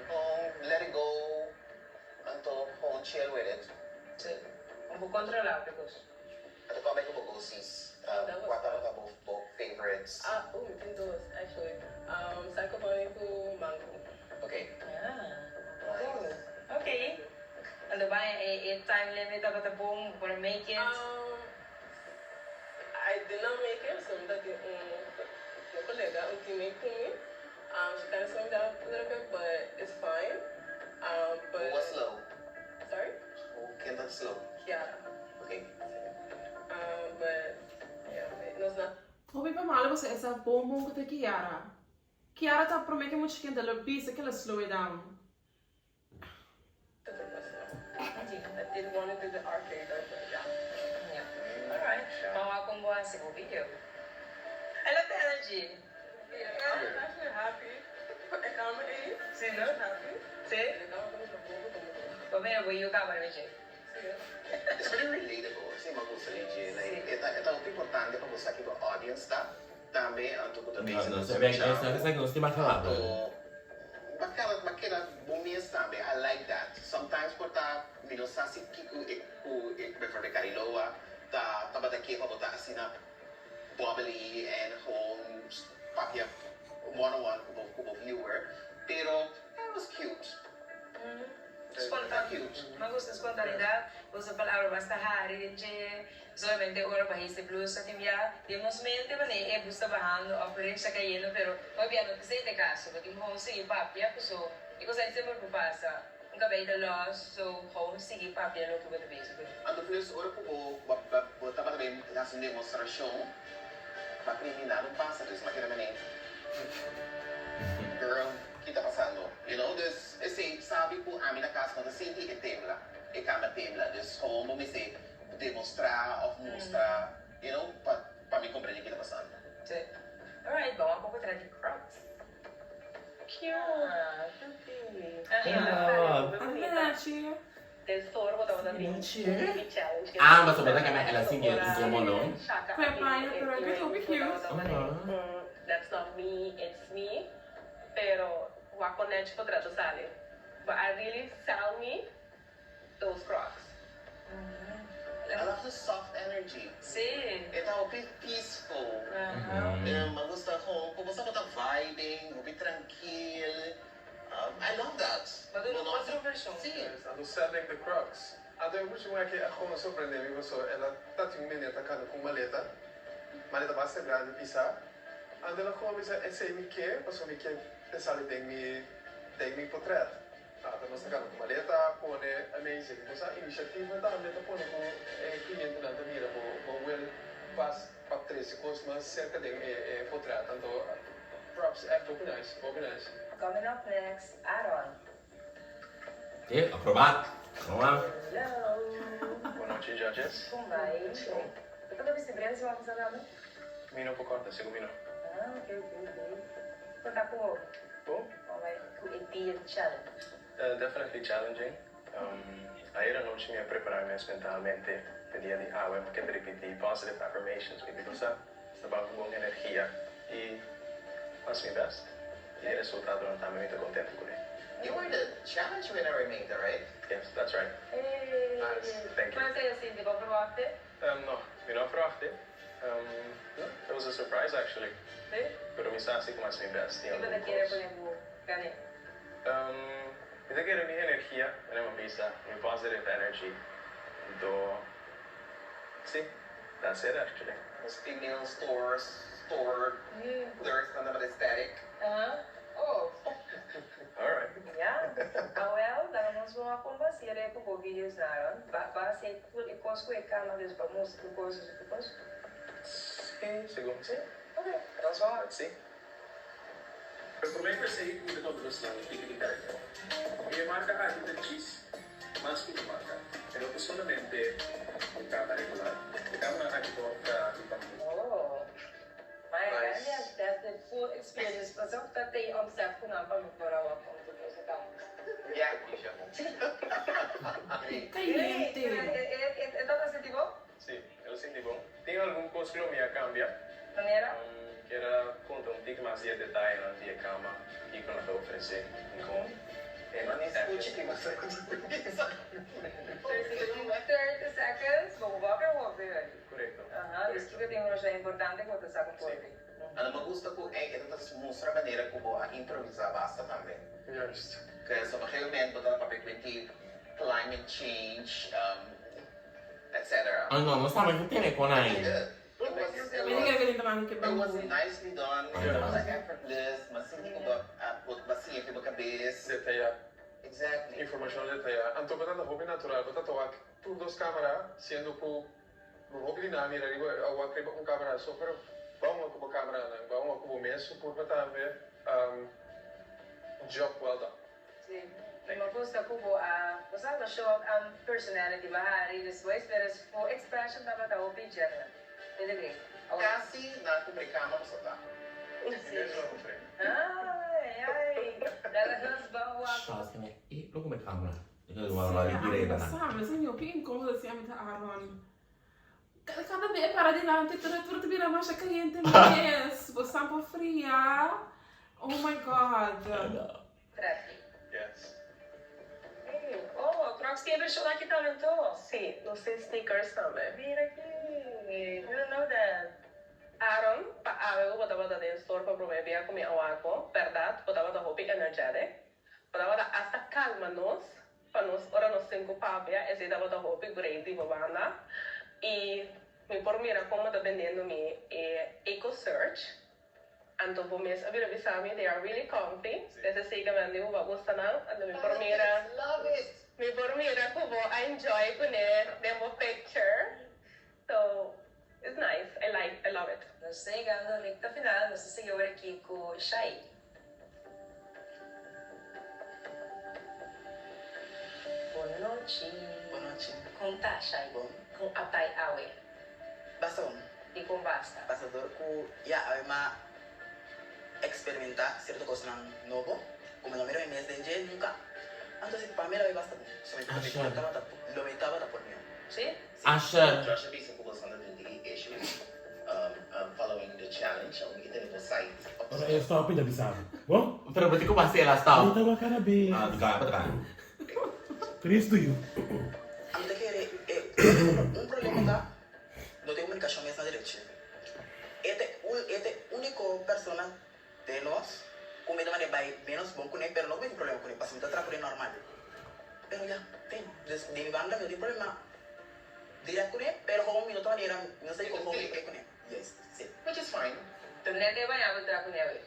Gewoon let it go. Anto gewoon chill with it. Sí. Un poco controla because. Anto con bo go-tos. That was What are bo bo favorites? Ah, oh, mi tin dos actually. Psycho Bunny ku Mango. Okay. Ah. Nice. Okay. Anto bai e time limit tabata bon por make it? I did not make it, so mi tatin un colega, un teammate cu mi. She kind of slowed me down a little bit, but it's fine. But Who was slow? Sorry? Who came up slow? Kiara. Okay. But yeah, it was not. Hopi pa malo pasobra e sa bon bon ku ta Kiara. Kiara ta prome ke mucha kende lo bisa ke lo slow it down. I did want to do the arcade, but yeah. Yeah. Alright. Mama con bo a hasi bo video. I love the energy. Yeah, I'm actually happy. E kama ei. Sí, no? Happy. Sí? E kama como sa bobo como. Bo mira bo yu kaba riba. Sí. It's very relatable. Esey mi a gusta di dje. Like, e ta hopi importante pa bo sa ki bo audience ta. Tambe anto ku ta No, bezig no, ku se ve, scucha. se ve, nos tin mas palabra. Anto, b'a keda, b'a keda bo mes tambe. I like that. Sometimes por ta mi no sa si kiko e ku e bijvoorbeeld Cariloa ta tabata ke pa bo ta asina bubbly en gewoon papia one on one ku bo viewer. Pero it was cute. Spontan. Mi gusta spontanidad. Usa palabra basta hari den dje. Solamente ora pa hisa e blusa tin bia den nos mente manera e bus ta bahando of rinch ta cayendo pero hopi bia no ta esey ta e caso. Bo tin gewoon sigui papia paso e cosa ei semper por pasa. Un cabey ta los so gewoon sigui papia loke bo ta bezig cu. Anto plus ora cu bo bo tabata bay haci un demostracion ba primi nada un pasa dus ma keda manera girl ki ta pasando you know dus esey sabi cu ami na cas no ta sinti e tembla e cama tembla dus gewoon bo mester demostra of mustra you know pa pa mi comprende ki ta pasando. Sí. Alright, bon a poco trae di Crocs. Cute. Anachi. Ah, mas bo ta kende el a sinti incomodo. Kue paña pero e kue hopi cute. That's not me, it's me. Pero wak con Nechi potrato sali. But I really sell me those Crocs. I love the soft energy. Sí. E ta hopi peaceful. Mi a gusta con como sa bo ta vibing, hopi trankil. I love that. Bo duna otro version. Sí. Anto selling the Crocs. Anto e mucha muher ke a gewoon sorprende mi paso el a ta tin un meneer ta kanda ku un maleta, maleta basta grandi pisa. Anto el a gewoon bisa esei mi ke paso mi ke e sali den mi den mi potret. Ata nos ta kanda ku maleta pone amazing. Bo sa inisiativa tambe ta pone ku e klientenan ta mira bo bo wil pas pa trese kos mas serka den e e potret. Anto props echt hopi nice hopi nice. Coming up next, Aaron. Oké, aprobaat. Kom maar. Hello. Bon nochi judges. Kon bai? Bo ta bisti bril si bo a bisa tambe? Mi no por corta, segun mi no. Ah, oké, oké, oké. Kon ta ku bo? Bon. Kon bai ku e dia di challenge? Definitely challenging. Ayer anochi mi a prepara mi mes mentalmente p'e dia di awe mi kende ripiti positive affirmations mi di sa sta ban ku bon energia y hasi mi best y e resultadonan tambe mi ta contento cune. You were the challenge winner Remington, right? Yes, that's right. Hey! Nice, thank you. Kon esei a sinti? Bo a verwachté? No, mi no a verwachté. No, it was a surprise actually. Sí? Pero mi sa si ku mi hasi mi best tin Kiko algun ta kere kos. pone bo gané? Mi ta kere mi energia, manera mi a bisa, mi positive energy. Anto, sí, that's it actually. Nos female stores, store clerks nan tabata ecstatic. Aha. Oh. Alright. Ya. Awel, laga nos bon a kompartir e ku bo videos naron. Ba ba hasi tur e kos ku e kama dus pa mustra tur kos dus tur kos? Sí, segun sí. Ok, nos bon. Let's see. E promé persei ku mi ta konta nos nan tiki di karito. I e marka aki ta djis mas ku un marka. E no ta solamente un kama regular. E kamanan aki por traha di bambu. Oh. My God, yes, that's the full experience. Pasobra ta tei on set ku nan pa mi por a wak kon tur kos a kaba. Yeah, Keisha. Caliente. E tabata sinti bon? Sí, el a sinti bon. Tin algun kos ku lo mi a kambia? Manera? Kier a konta un tiki mas di e detayenan di e kama, kiko nan ta ofresé i kon. Ma ni skucha ki bo sa ku ta bisa. 30 seconds, bo bo papia hopi hoy. Korekto. Aha, dus kiko tin un rosha importante ku bo ta sa ku por di? Ano mi gusta ku e ta mustra manera ku bo a improvisá basta tambe. Juist. Ku op een gegeven moment bo ta papia ku e climate change, etc. Ay no, no sabe ki tene con ay. It was, it Mi was, kere que tambe ke it was bambu. nicely done, it was effortless, m'a sinti ku bo a siña ku bo kabes. Detayá. Exactly. Informashon detayá. Anto bo ta hopi natural, bo ta wak tur dos kamera, siendo ku bo hopi di nan mira riba a wak riba un kamera so, pero bo a wak ku bo kameranan, bo a wak ku bo mes su kurpa tambe. Job well done. Sí. Mi gusta ku bo a, bo sa bo show up personality bo a hari despues, pero bo expression tabata hopi genuine. Really great. Kasi nan kumpra e kama ku sa ta. Sí. Ay, ay. Laga nos ban wak. Charles kende e lo kumpra e kama. E ka wak Sí, di ami reda ta nan. sa, mi sa hopi incómodo si ami ta Aaron. Cada be e para dilanti tur tur ta bira masha caliente mes. Bo sa por fria. Oh my God. Traffic. Yes. Hey, oh, Crocs tin e version aki tambe anto? Sí, nos tin sneakers tambe. Mira aki. Didn't know that. Aaron, pa awe ku bo tabata den store pa promé bia ku mi a wak bo, bèrdat bo tabata hopi energetic. Bo tabata asta kalma nos pa nos ora nos tin ku papia, esei tabata hopi great di bo banda. I mi por mira kon bo ta bendiendo mi e Eco Search. Anto bo mes a bira bisa mi they are really comfy. Des esei ka mi a di bo bo a gusta nan. Anto mi por mira mi por mira ku bo a enjoy kuné den bo picture. So it's nice, I like, I love it. Nos ta yegando recta final, nos ta sigui awor aki cu Shai. Bon nochi. Bon nochi. Con ta, Shai? Bon. Con a bay awe? Basta bon. Di con basta? Basta dor cu ya awe m'a experimenta cierto cosnan nobo cu mi no mira mi mes den dje nunca. Anto si pa mi lo bay basta bon. So mi tabata lo mi tabata por mihó. Si? Asher. Josh a bisa ku boso ta tin tiki issues following the challenge aun ki tene bo site Ora e stop i ta bisa mi, Bo? Pero bo tin ku basi el a stop. Mi tawa kada be. Ah, di kaba pa Cristo yu. Ami ta kere e un problema ta no tin komunikashon mes na derechi. E ta e ta e uniko persona den nos ku mi ta manda e bai menos bon kuné pero no ku mi tin problema kuné pasobra mi ta traha kuné normal. Pero ya tin. Dus di mi banda mi no tin problema direct kuné pero komo mi no ta manera mi no sa di komo mi ta kuné. Yes, si. Which is fine. Pero net e baña bo traha kuné awe.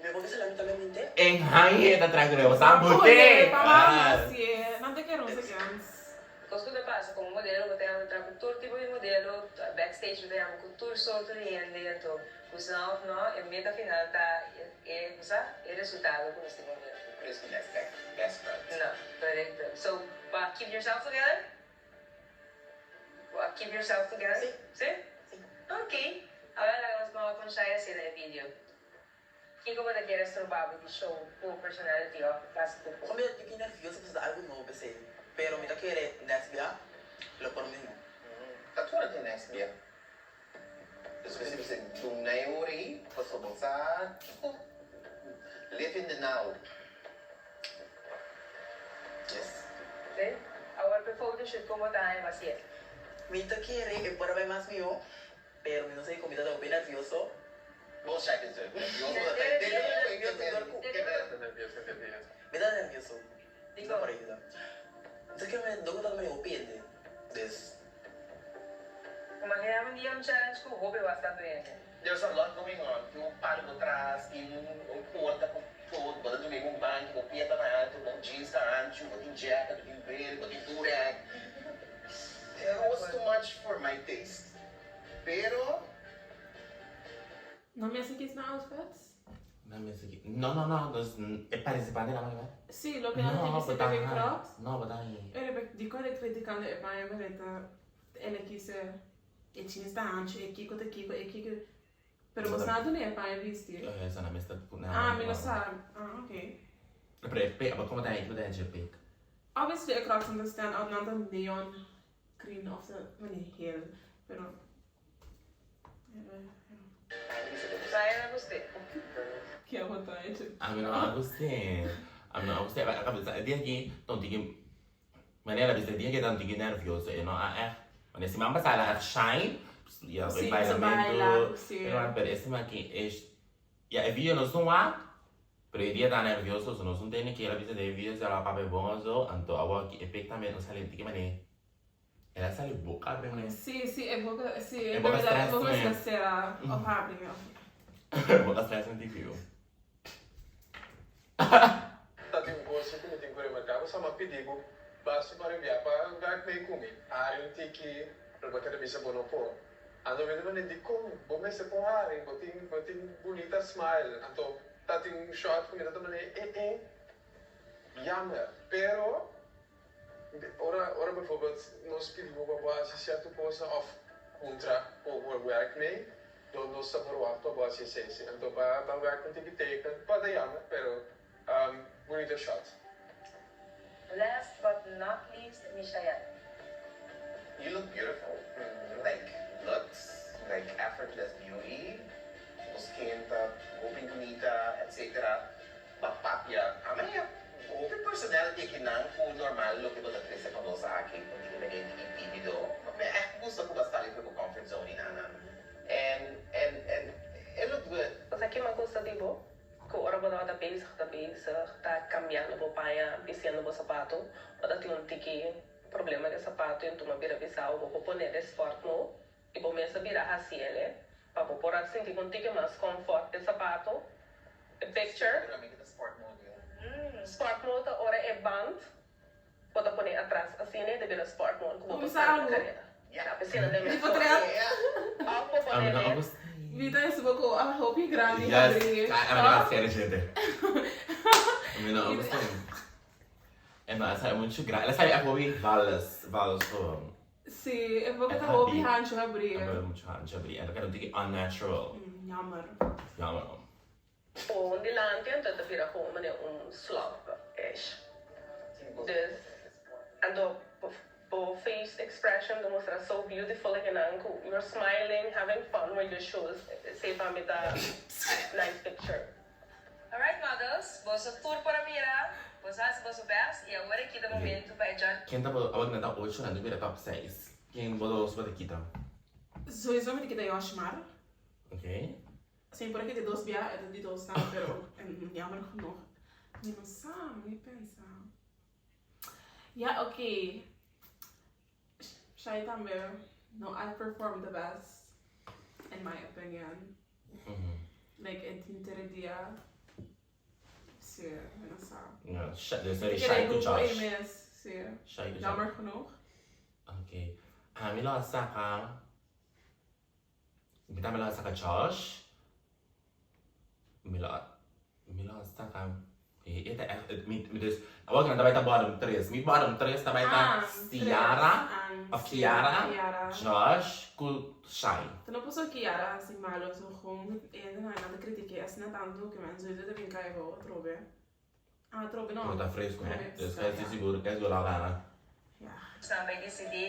Mi por bisa lamentablemente. En hañe ta traha kuné bo sa bute. Nan ta kere un sekens. Kos ku ta pasa komo modelo bo ta yama ta traha ku tur tipo di modelo, backstage bo ta yama ku tur sorto di hende anto gusta nan of no e meta final ta e bo sa e resultado ku nos tin ku mira. Chris ku next best friend. No, korekto. So, bo a keep yourself together? Bo a keep yourself together? Si. Si? Si. Ok. Awor laga nos baha con Shai asina e video. Kico bo ta kere stroba bo di show bo personality of basa cu bo? Con mi ta tiki nervioso pasobra ta algo nobo p'esei, pero mi ta kere next bia lo por mihó. Ta tur tin next bia. Despues di bisa duna e ora ei pasobra bo sa kico live in the now. Yes. Si. Awor p'e photoshoot con bo ta haña bacié? Mi ta kere e por a bai mas mihó, pero mi no sa di con mi ta ta hopi nervioso. Bo sa ke ta nervioso bo ta Mi ta nervioso. Mi ta por ayuda. Mi ta kere mi dor ku ta mi hopi hende. Dus. Imagina un dia un challenge ku hopi bastante hende. There's a lot going on, tin un palo bo tras, tin un porta ku tot, bo ta drumi un banki, bo pia ta na alto, bo jeans ta anchu, bo tin jacket, bo tin bril, bo tin durag. It was too much for my taste, pero. No mester kies nan outfits? No mester kies, no no no, nos e participante nan manda. Sí, loke nan tin bisti ta den crocs. No, bo ta haña. Ere, dikon e criticando e paña bereta el a kise E jeans ta hanchu, e kiko ta kiko, e kiko. Pero bo sa dune e paña bisti? Eh, sa na mester pone. Ah, mi no sa. Ah, ok. Pero e pek, abo como ta haña, kiko ta haña e pek? Obviously e crocs nan ta stand out, nan ta neon green of ta mane geel, pero. Ryan a gust'é. Ke abo ta haña? Ami no a gust'é. Ami no a gust'é. E dia aki, ta un tiki. Manera bisa dia ke ta un tiki nervioso e no a echt wanneer siman pasa el a echt shine ya Sí, e su bailamento baila, sí. pero e siman aki e ya e video nos no wak pero e dia ta nervioso so nos no tene ke el a bisa den e video si el a papia bon of zo anto awor aki e pek tambe no sali un tiki manera el a sali boka prome. Sí, sí, e boka, sí, E boka e stress boka me. mester sera of habri of. Boka stress un tiki. Ta tin un kos ku mi tin ku remarká, bo sa m'a pidi bo basta pa rinbiá pa wèrk mei ku mi. Hari un tiki, pero bo keda bisa bo no por. Anto mi ta manda dikon bo mester por hari, bo tin bo tin bunita smile. Anto ta tin un shòt ku mi ta manda e e jammer. Pero ora ora bijvoorbeeld nos pidi bo pa bo hasi sierto kosnan òf puntra por bo wèrk mei, Lo nos ta verwacht pa bo haci esey. Anto ba ba werk un tiki teken. Pa ta jammer, pero bunito shot. Last but not least, Mishael. You look beautiful, like looks, like effortless beauty, bo skin ta hopi bunita etc. Ba papia, a mania hopi personality akinan ku normal loke bo ta trese pa nos aki, un tiki manera tiki timido, ma mi echt gusta ku bo a sali for bo comfort zone i nana and and and it look good. Bo sa ki mi a gusta di bo? Ku ora bo tabata. bezig ta bezig ta cambiando bo paña, bistiendo bo sapato, bo ta tin un tiki problema den sapato y enton bo a bira bisa bo por pone den sport mode y bo mes a bira haci ele pa bo por a sinti un tiki mas comfort den sapato. E picture. Sport mode ta ora e band Bo ta pone atras asina e ta bira sport mode ku bo por Bisa sali na algo. kareda. Ya, p'esina den Di mes potret. Of bo pone Ami no den. gusta. Mi ta estuvo ku a hopi grandi Yes, habri. ami no a serio gente. Mi no gusta. E no, esa e muchu grandi. Ela sabi a hopi vales, vales gewoon. Si, e boka ta hopi hanchu habri. E muchu hanchu habri. E ta keda un tiki unnatural. Jammer. Jammer. Pon dilanti anto e ta bira como manera un slop ish. Dus anto bo face expression ta mustra so beautiful akinan cu you're smiling having fun with your shoes esey pa mi ta nice picture. Alright models, boso tur por a mira, boso haci boso best y awor aki ta momento pa e judge. Ken ta bo awor nan ta ocho nan ta bira top seis ken bo dos bo ta kita? Sowieso mi ta kita Yoshmar. Ok. Sin por aki di dos bia e ta di dos tambe pero jammer genoeg mi no sa mi pensa ya ok Shai tambe no a perform the best in my opinion like e tin tere dia si mi no sa Mi kere grupo e mes si jammer genoeg. Ok ami lo a saka. Mi tambe lo a saka Josh. Mi lo a mi lo a saka e e ta echt mi mi dus awor nan ta bai ta bottom tres. Mi bottom tres ta bai ta Ah, Ciara tres. of Ah, Kiara, Kiara. Josh ku Shai. Ta no paso Kiara hasi malo so gewoon e hendenan nan ta kritik'é asina tantu ke men sowieso ta bin kai abou atrobe. Ah, atrobe no. No ta fresco hè. Atrobe Dus sa, kesi ja. sigur kesi lo a gana. Ja. Nan bai disidí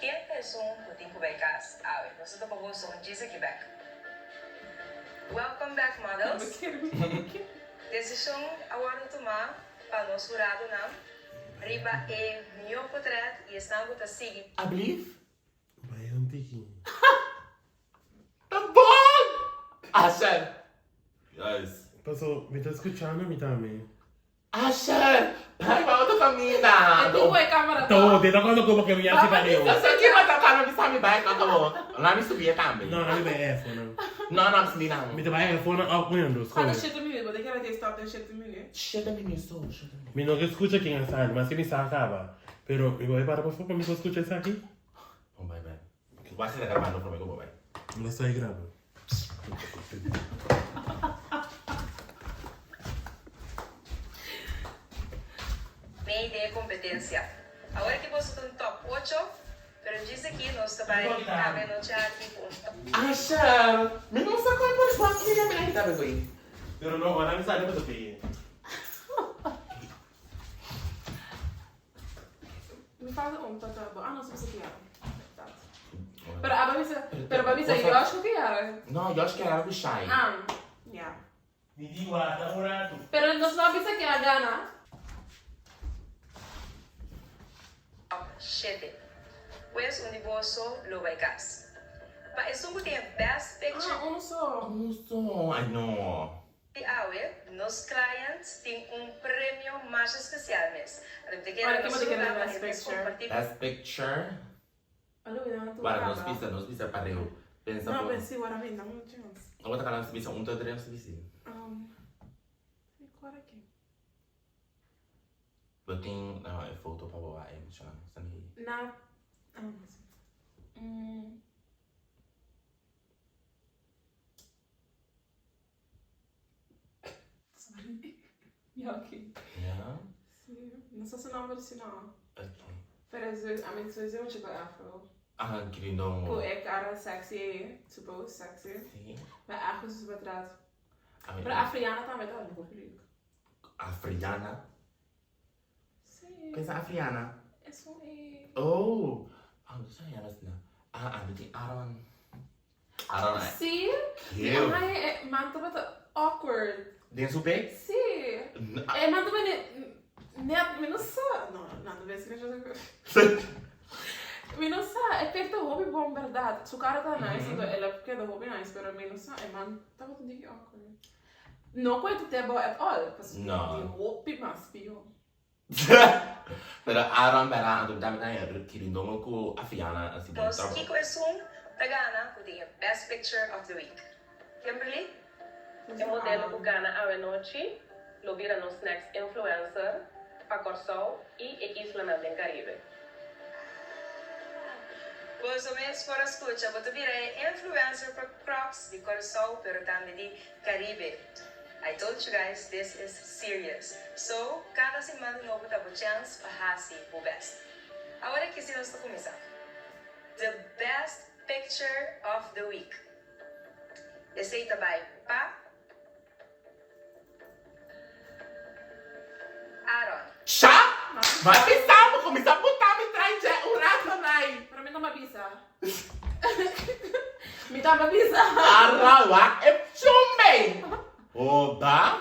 ken ta esun ku tin ku bai kas awe. Nos ta topa boso un djis aki bek. Welcome back models. Desishon a wòrdu tumá pa nos huradonan riba e mihó potrèt i esnan ku ta sigui. Ablief? Bai un tiki. Ta bon! Asher! Yes. Paso mi ta skuchando mi tambe. Asher! Bai pa otro kaminda! E tipo e camera Ta odia ta cuando como que mi haci pareu. Sa sa ki mata kano bisa mi bai kaka bo. Na mi subia tambe. No, na mi bai airphone. No, no, mi nan. Mi ta bai airphone of Windows. Cuando shete minuut, bo ta kere te stop den shete minuut. Shete minuut so, shete minuut. Mi no ke skucha ken a sali, mas ke mi sa kaba. Pero mi bai para pafor pa mi por skucha esaki. Bon bai bai. Bo a keda grabando prome ku bo bai. Mi lo sta graba. Mei den e competencia. Awor ki boso ta un top ocho, pero djis aki nos ta bai caba e nochi aki cu un top. Asha, mi no sa con por swak mi na mi ta begoy. Pero no, ora mi sali bo ta peye. Mi falta un pa ta bo. Ah, nos bisa Kiara. Dat. Pero aba bisa, pero ba bisa Josh ku Kiara. No, Josh Kiara ku Shai. Ah, ja. Mi di warda un ratu. Pero nos no a bisa ken a gana. Top shete. Pues un di boso lo bai kas. Pa esun ku tin e best picture. Ah, un so. Un so, ay no. Di awe, nos client tin un premio masha special mes. Anto mi ta kere Ora nos ke bo ta kere ruga pa best e mes picture? comparti cu. Best picture. Alo mi nan tur Wara nos kaba. bisa, nos bisa pareu. Pensa No, por. pero si wara mi dame un chance. Abo ta kala nos bisa un, dos, tres nos bisa. Um, mi kor aki. Bo tin e foto pa bo wak e muchanan stan hi. Na, ah, no si. Mm. Sorry. Ja, oké. Ja? Si. No sa su nomber si no. Oké. Pero su, I mean, sowieso un chico afro. Ah, querido. Cu e cara sexy, suppose sexy. Si. Maar ergens is wat raad. I mean, Pero Afriana tambe ta hopi leuk. Afriana? Si. Ken sa Afriana? Esun e. Oh! Ah, no sa Afriana na. Ah, ah, tin Aaron. Aaron. Si. Cute. Ai, e man tabata awkward. Den su pek? Si. E man tabata net, mi no sa. No, no ta bes que Mi no sa, e pek ta hopi bon berdad. Su cara ta nice, anto el a keda hopi nice, pero mi no sa, e man tabata un tiki awkward. No ku e ta te abou at all, pasobra No. tin hopi mas pió. Pero Aaron bera anto mi tambe ta haña Kirindongo ku Afiana a si bon Nos trabou. Kiko Esun ta gana ku tin e Best Picture of the Week. Kimberly? E modelo ku gana awenochi lo bira nos next influencer pa Kòrsou i e islanan den Karibe. Boso mes por a skucha, bo ta bira e influencer pa Crocs di Kòrsou pero tambe di Karibe. I told you guys this is serious. So, kada siman di nobo ta bo chèns pa hasi bo bèst. Awor aki si nos ta kuminsá. The best picture of the week. Esei ta bai pa Aaron. Sha! Bo a bisa bo ku mi ta buta mi trai dje un rato nai. Pero mi no a bisa. Mi ta bisa. Ara wak e chumbe. Oba.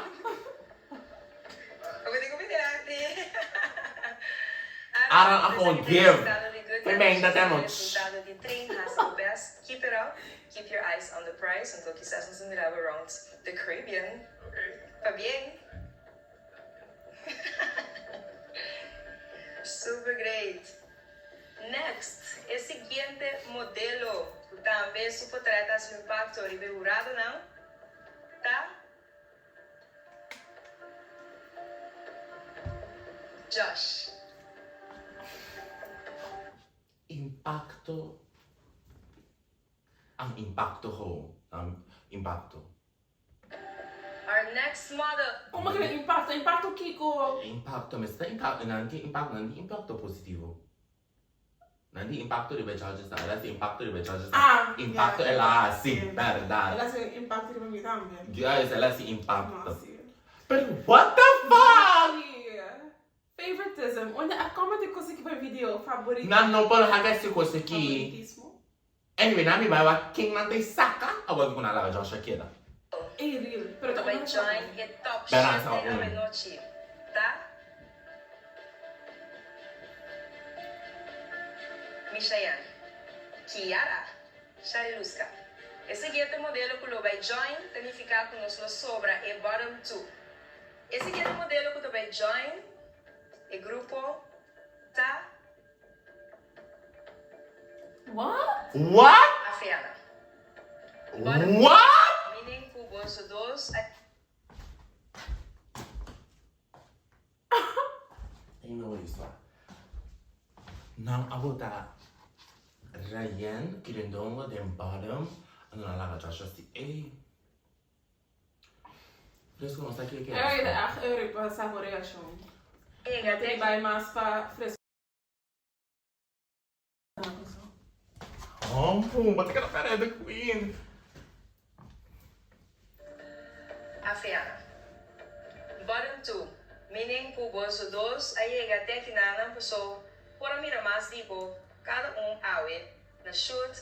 Aaron a forgive. Tremenda te anochi. Keep it up, keep your eyes on the prize anto kisas nos a mira bo round the Caribbean. Pabien! Super great! Next, e siguiente modelo cu tambe su potret a haci un impacto riba e huradonan ta Josh. Impacto Ang impacto ho Ang impacto. Our next model. Como que impacto? Impacto kico? Impacto mester ta impacto nan tin impacto nan tin impacto positivo nan tin impacto riba e judges nan el a haci impacto riba e judges nan Ah, impacto ya. el a haci berdad. El a haci impacto riba mi tambe. Juist el a haci impacto. No, si. Pero what the fuck! Favoritism, unda a come di cosa ki pa video favorito. Nan no por haga ese cos aki. Favoritismo. Anyway, nan mi bai wak ken nan ta e saka awor ku nan laga Joshua keda. Ey real, pero ta Bai una join e top Bera sa shete un. awenochi, ta? Mishayan, Kiara, Shariluska. E siguiente modelo ku lo bai join ta nifiká ku nos lo sobra e bottom two. E siguiente modelo ku ta bai join e grupo ta. What? What? Afriana. What? Meaning ku boso dos a. Ey no wis wa. Nan a bota Rayen Kirindongo den bottom anto nan laga Joshua si ey. Dus ku nos ta kere kere. Ey ta echt eurik pa sa bo reaccion. Ya te bai mas pa fresco. Oh, bo ta keda perde the queen. Afriana. Bottom two, meaning ku boso dos a yega te kinanan paso por a mira mas di bo kada un awe na shoot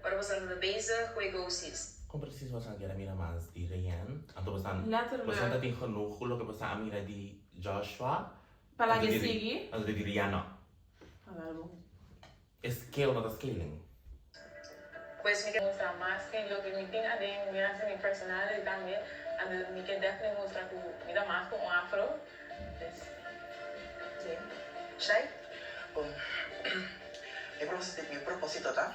ora boso ta bezig ku e ghosties. Kon precies boso a kere mira mas di Rayanne? Anto boso Letterlijk. boso ta tin genoeg ku loke boso a mira di Joshua? Pa laga Anto di sigui? Anto di Rayanne no. Awel bon. E scale no ta scaling. Pues mi ke. Mustra mas ke loke mi tin aden, mi hasi mi personality tambe, anto mi ke definitely mustra ku mi ta mas ku un afro, dus si. Shai, Bon, mi propósito mi propósito ta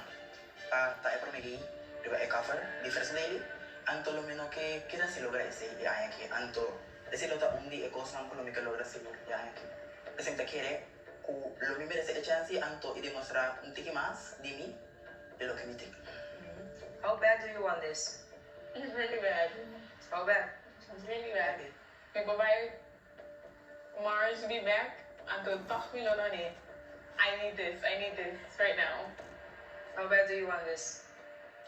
pa ta e promé gay riba e cover di First Lady, anto lo mi no ke keda sin logra esei e aña aki, anto esei lo ta un di e kosnan ku lo mi ke logra sigur e aña aki. P'esei mi ta kere ku lo mi merese e chèns i anto i demostrá un tiki mas di mi di loke mi tin. How bad do you want this? Really bad. How bad? Really bad. Mi por bai Mars be back anto tòg mi lo no ne I need this, I need this right now. How bad do you want this?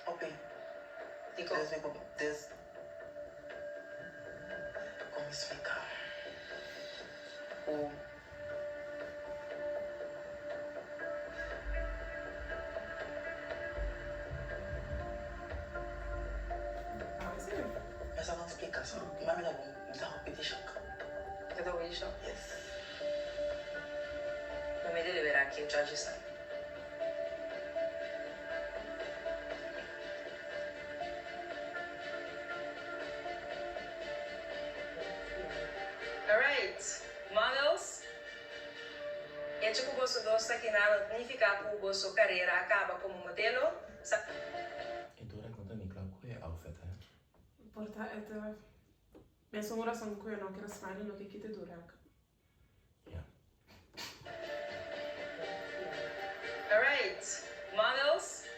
Opi, Dikon? des mi por des kon mi splika ku. Mester nan splika so mami ta bon mi ta hopi di shock. Bo ta hopi di shock? Yes. Lo mi delibera aki e judges nan. ku boso dos ta kinan no ta nifiká ku boso karera a kaba komo modelo. Sa. E Durek no ta ni kla ku e outfit he. Por ta e ta mesun rason ku e no kier smile no ke kita Durek. Ja. Alright, models.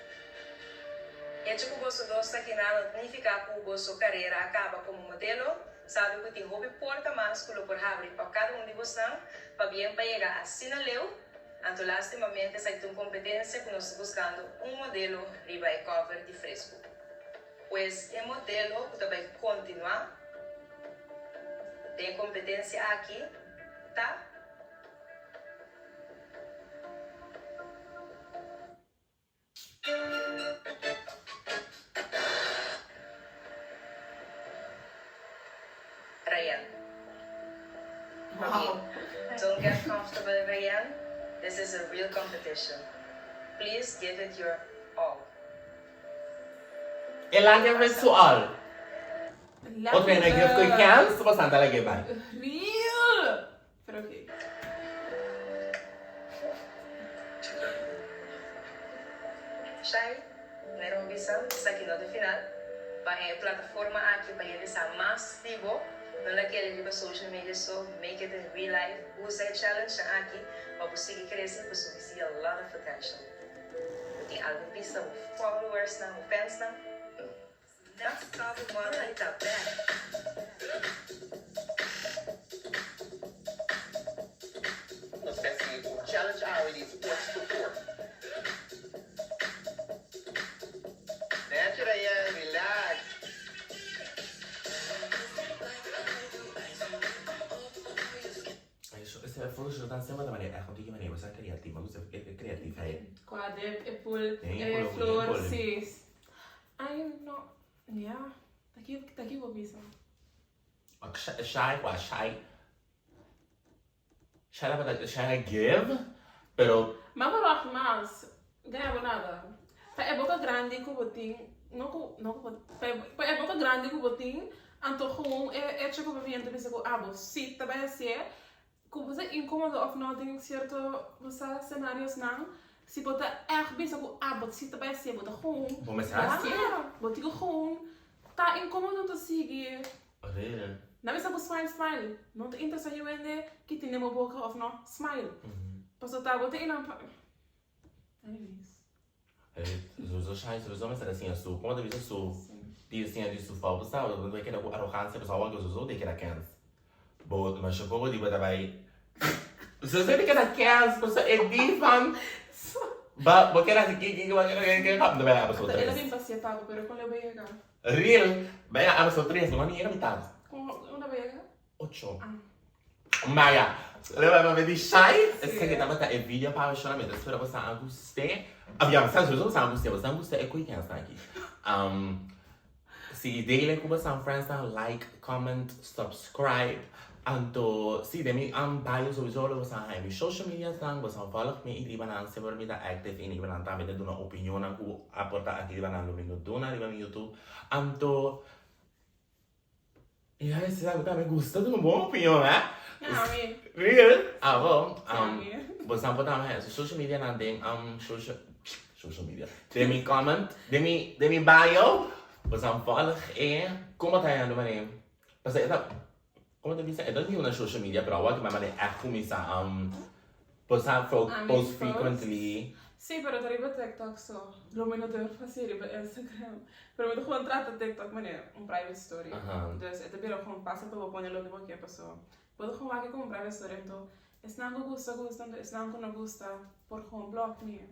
Hecho ku boso dos ta kinan no ta nifiká ku boso karera a kaba komo modelo. Sabi ku tin hopi porta mas ku lo por habri pa kada un di bosnan, pabien pa yega asina leu. Anto lastimamente esaki ta un kompetensia ku nos ta buskando un modelo riba e cover di Fresku. Pues e modelo ku ta bai kontinuá den e kompetensia aki ta. Rayan. Wow. Don't get comfortable Rayan, this is a real competition. Please give it your all. E la give it su all. Otro hende a give ku e kens, bo santa lag'e bai. Real! Pero ok. Shai, Nero a bisa, esaki no ta final. Pa e plataforma aki pa hende sa mas di bo, no la kere riba social media so, make it in real life. Usa e challenge nan aki pa bo sigui crece pasobra we see a lot of potential. Bo tin algun bisa bo followers nan, bo fans nan? Next cover model ta bek. Nos ta hasi un challenge awe di sports couture. Nechi Rayen, relax. Esei fotoshop ta hasiendo ta manera echt un tiki manera bo sa creativo, mi gusta e creativeit. Kua de e pul e flor sis. Ay no ya ta ki ta ki bo bisa. Shai kua shai shai tabata shai a give pero. Ma bo wak mas gana bo nada pa e boka grandi ku bo tin no ku no ku bo pa e boka grandi ku bo tin anto gewoon e echo ku bo bienta bisa ku abo si ta bai hasié Ku bo ta inkomodo òf no den sierto bo sa senariosnan, si bo ta ègt bisa ku abo si ta bai hasié bo ta gewoon Bo mester hasié. Ya, bo tin ku gewoon ta inkomodo ta sigui. Real. Na bisa ku smile smile, no ta interesa yu hende ki tin den bo boka òf no, smile. Pasobra ta bo ta inan pa Anyways. Sowieso shai sowieso mester a siña su como ta bisa su di siña di su fout sa bo ta keda ku arogancia pasobra awor sowieso ta keda kens bo masha poco di bo ta bai sowieso ta keda kens pasobra e di van ba bo keda asi ki ki ki ki ki ta bai episode Ela tres bin pasia pa bo pero con lo bay yega. Real bai a episode tres bo no ni yega mitad. Con unda bay yega? Ocho. Maya, leba mami di Shai. Esaki tabata e video pa awe shona. Mi ta spera boso a gust'é. Ah, ya, sa sowieso boso a gust'é. Boso a gusta e koe ken esaki. Um, si dele ku boso friends nan like, comment, subscribe. Anto, si den mi um, bio sowieso lo boso a haña mi social medias nan. Boso a volg mi i riba nan semper mi ta active i riba nan tambe ta duna opinionnan ku aporta aki riba nan lo mi no duna riba mi YouTube. Anto, Ya ese algo tambe gusta duna un bon opinion hè. Ja, mi. Real? Ah bo. Ja, mi. Bo sa por tambe su social media nan den um social social media. Den mi comment, den mi den mi bio. Bo sa volg e como ta yendo mane. Pasobra e ta como ta bisa e ta new na social media pero awor ki mane echt cuminsa um posa post frequently. Sí, pero ta riba TikTok so. Lo mi no durf hasi riba Instagram. Pero mi ta gewoon trata TikTok manera un private story. Dus e ta bira gewoon fácil pa bo pone loke bo ke paso bo ta gewoon wak como un private story anto esnan ku gusta gusta anto esnan ku no gusta por gewoon block mi.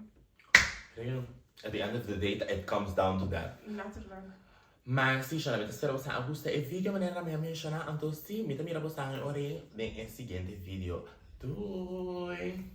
Real. At the end of the day it comes down to that. Letterlijk. Maar si shona mi ta spera boso a gusta e video manera mi a menciona anto si mi ta mira boso ora den e siguiente video. Doei!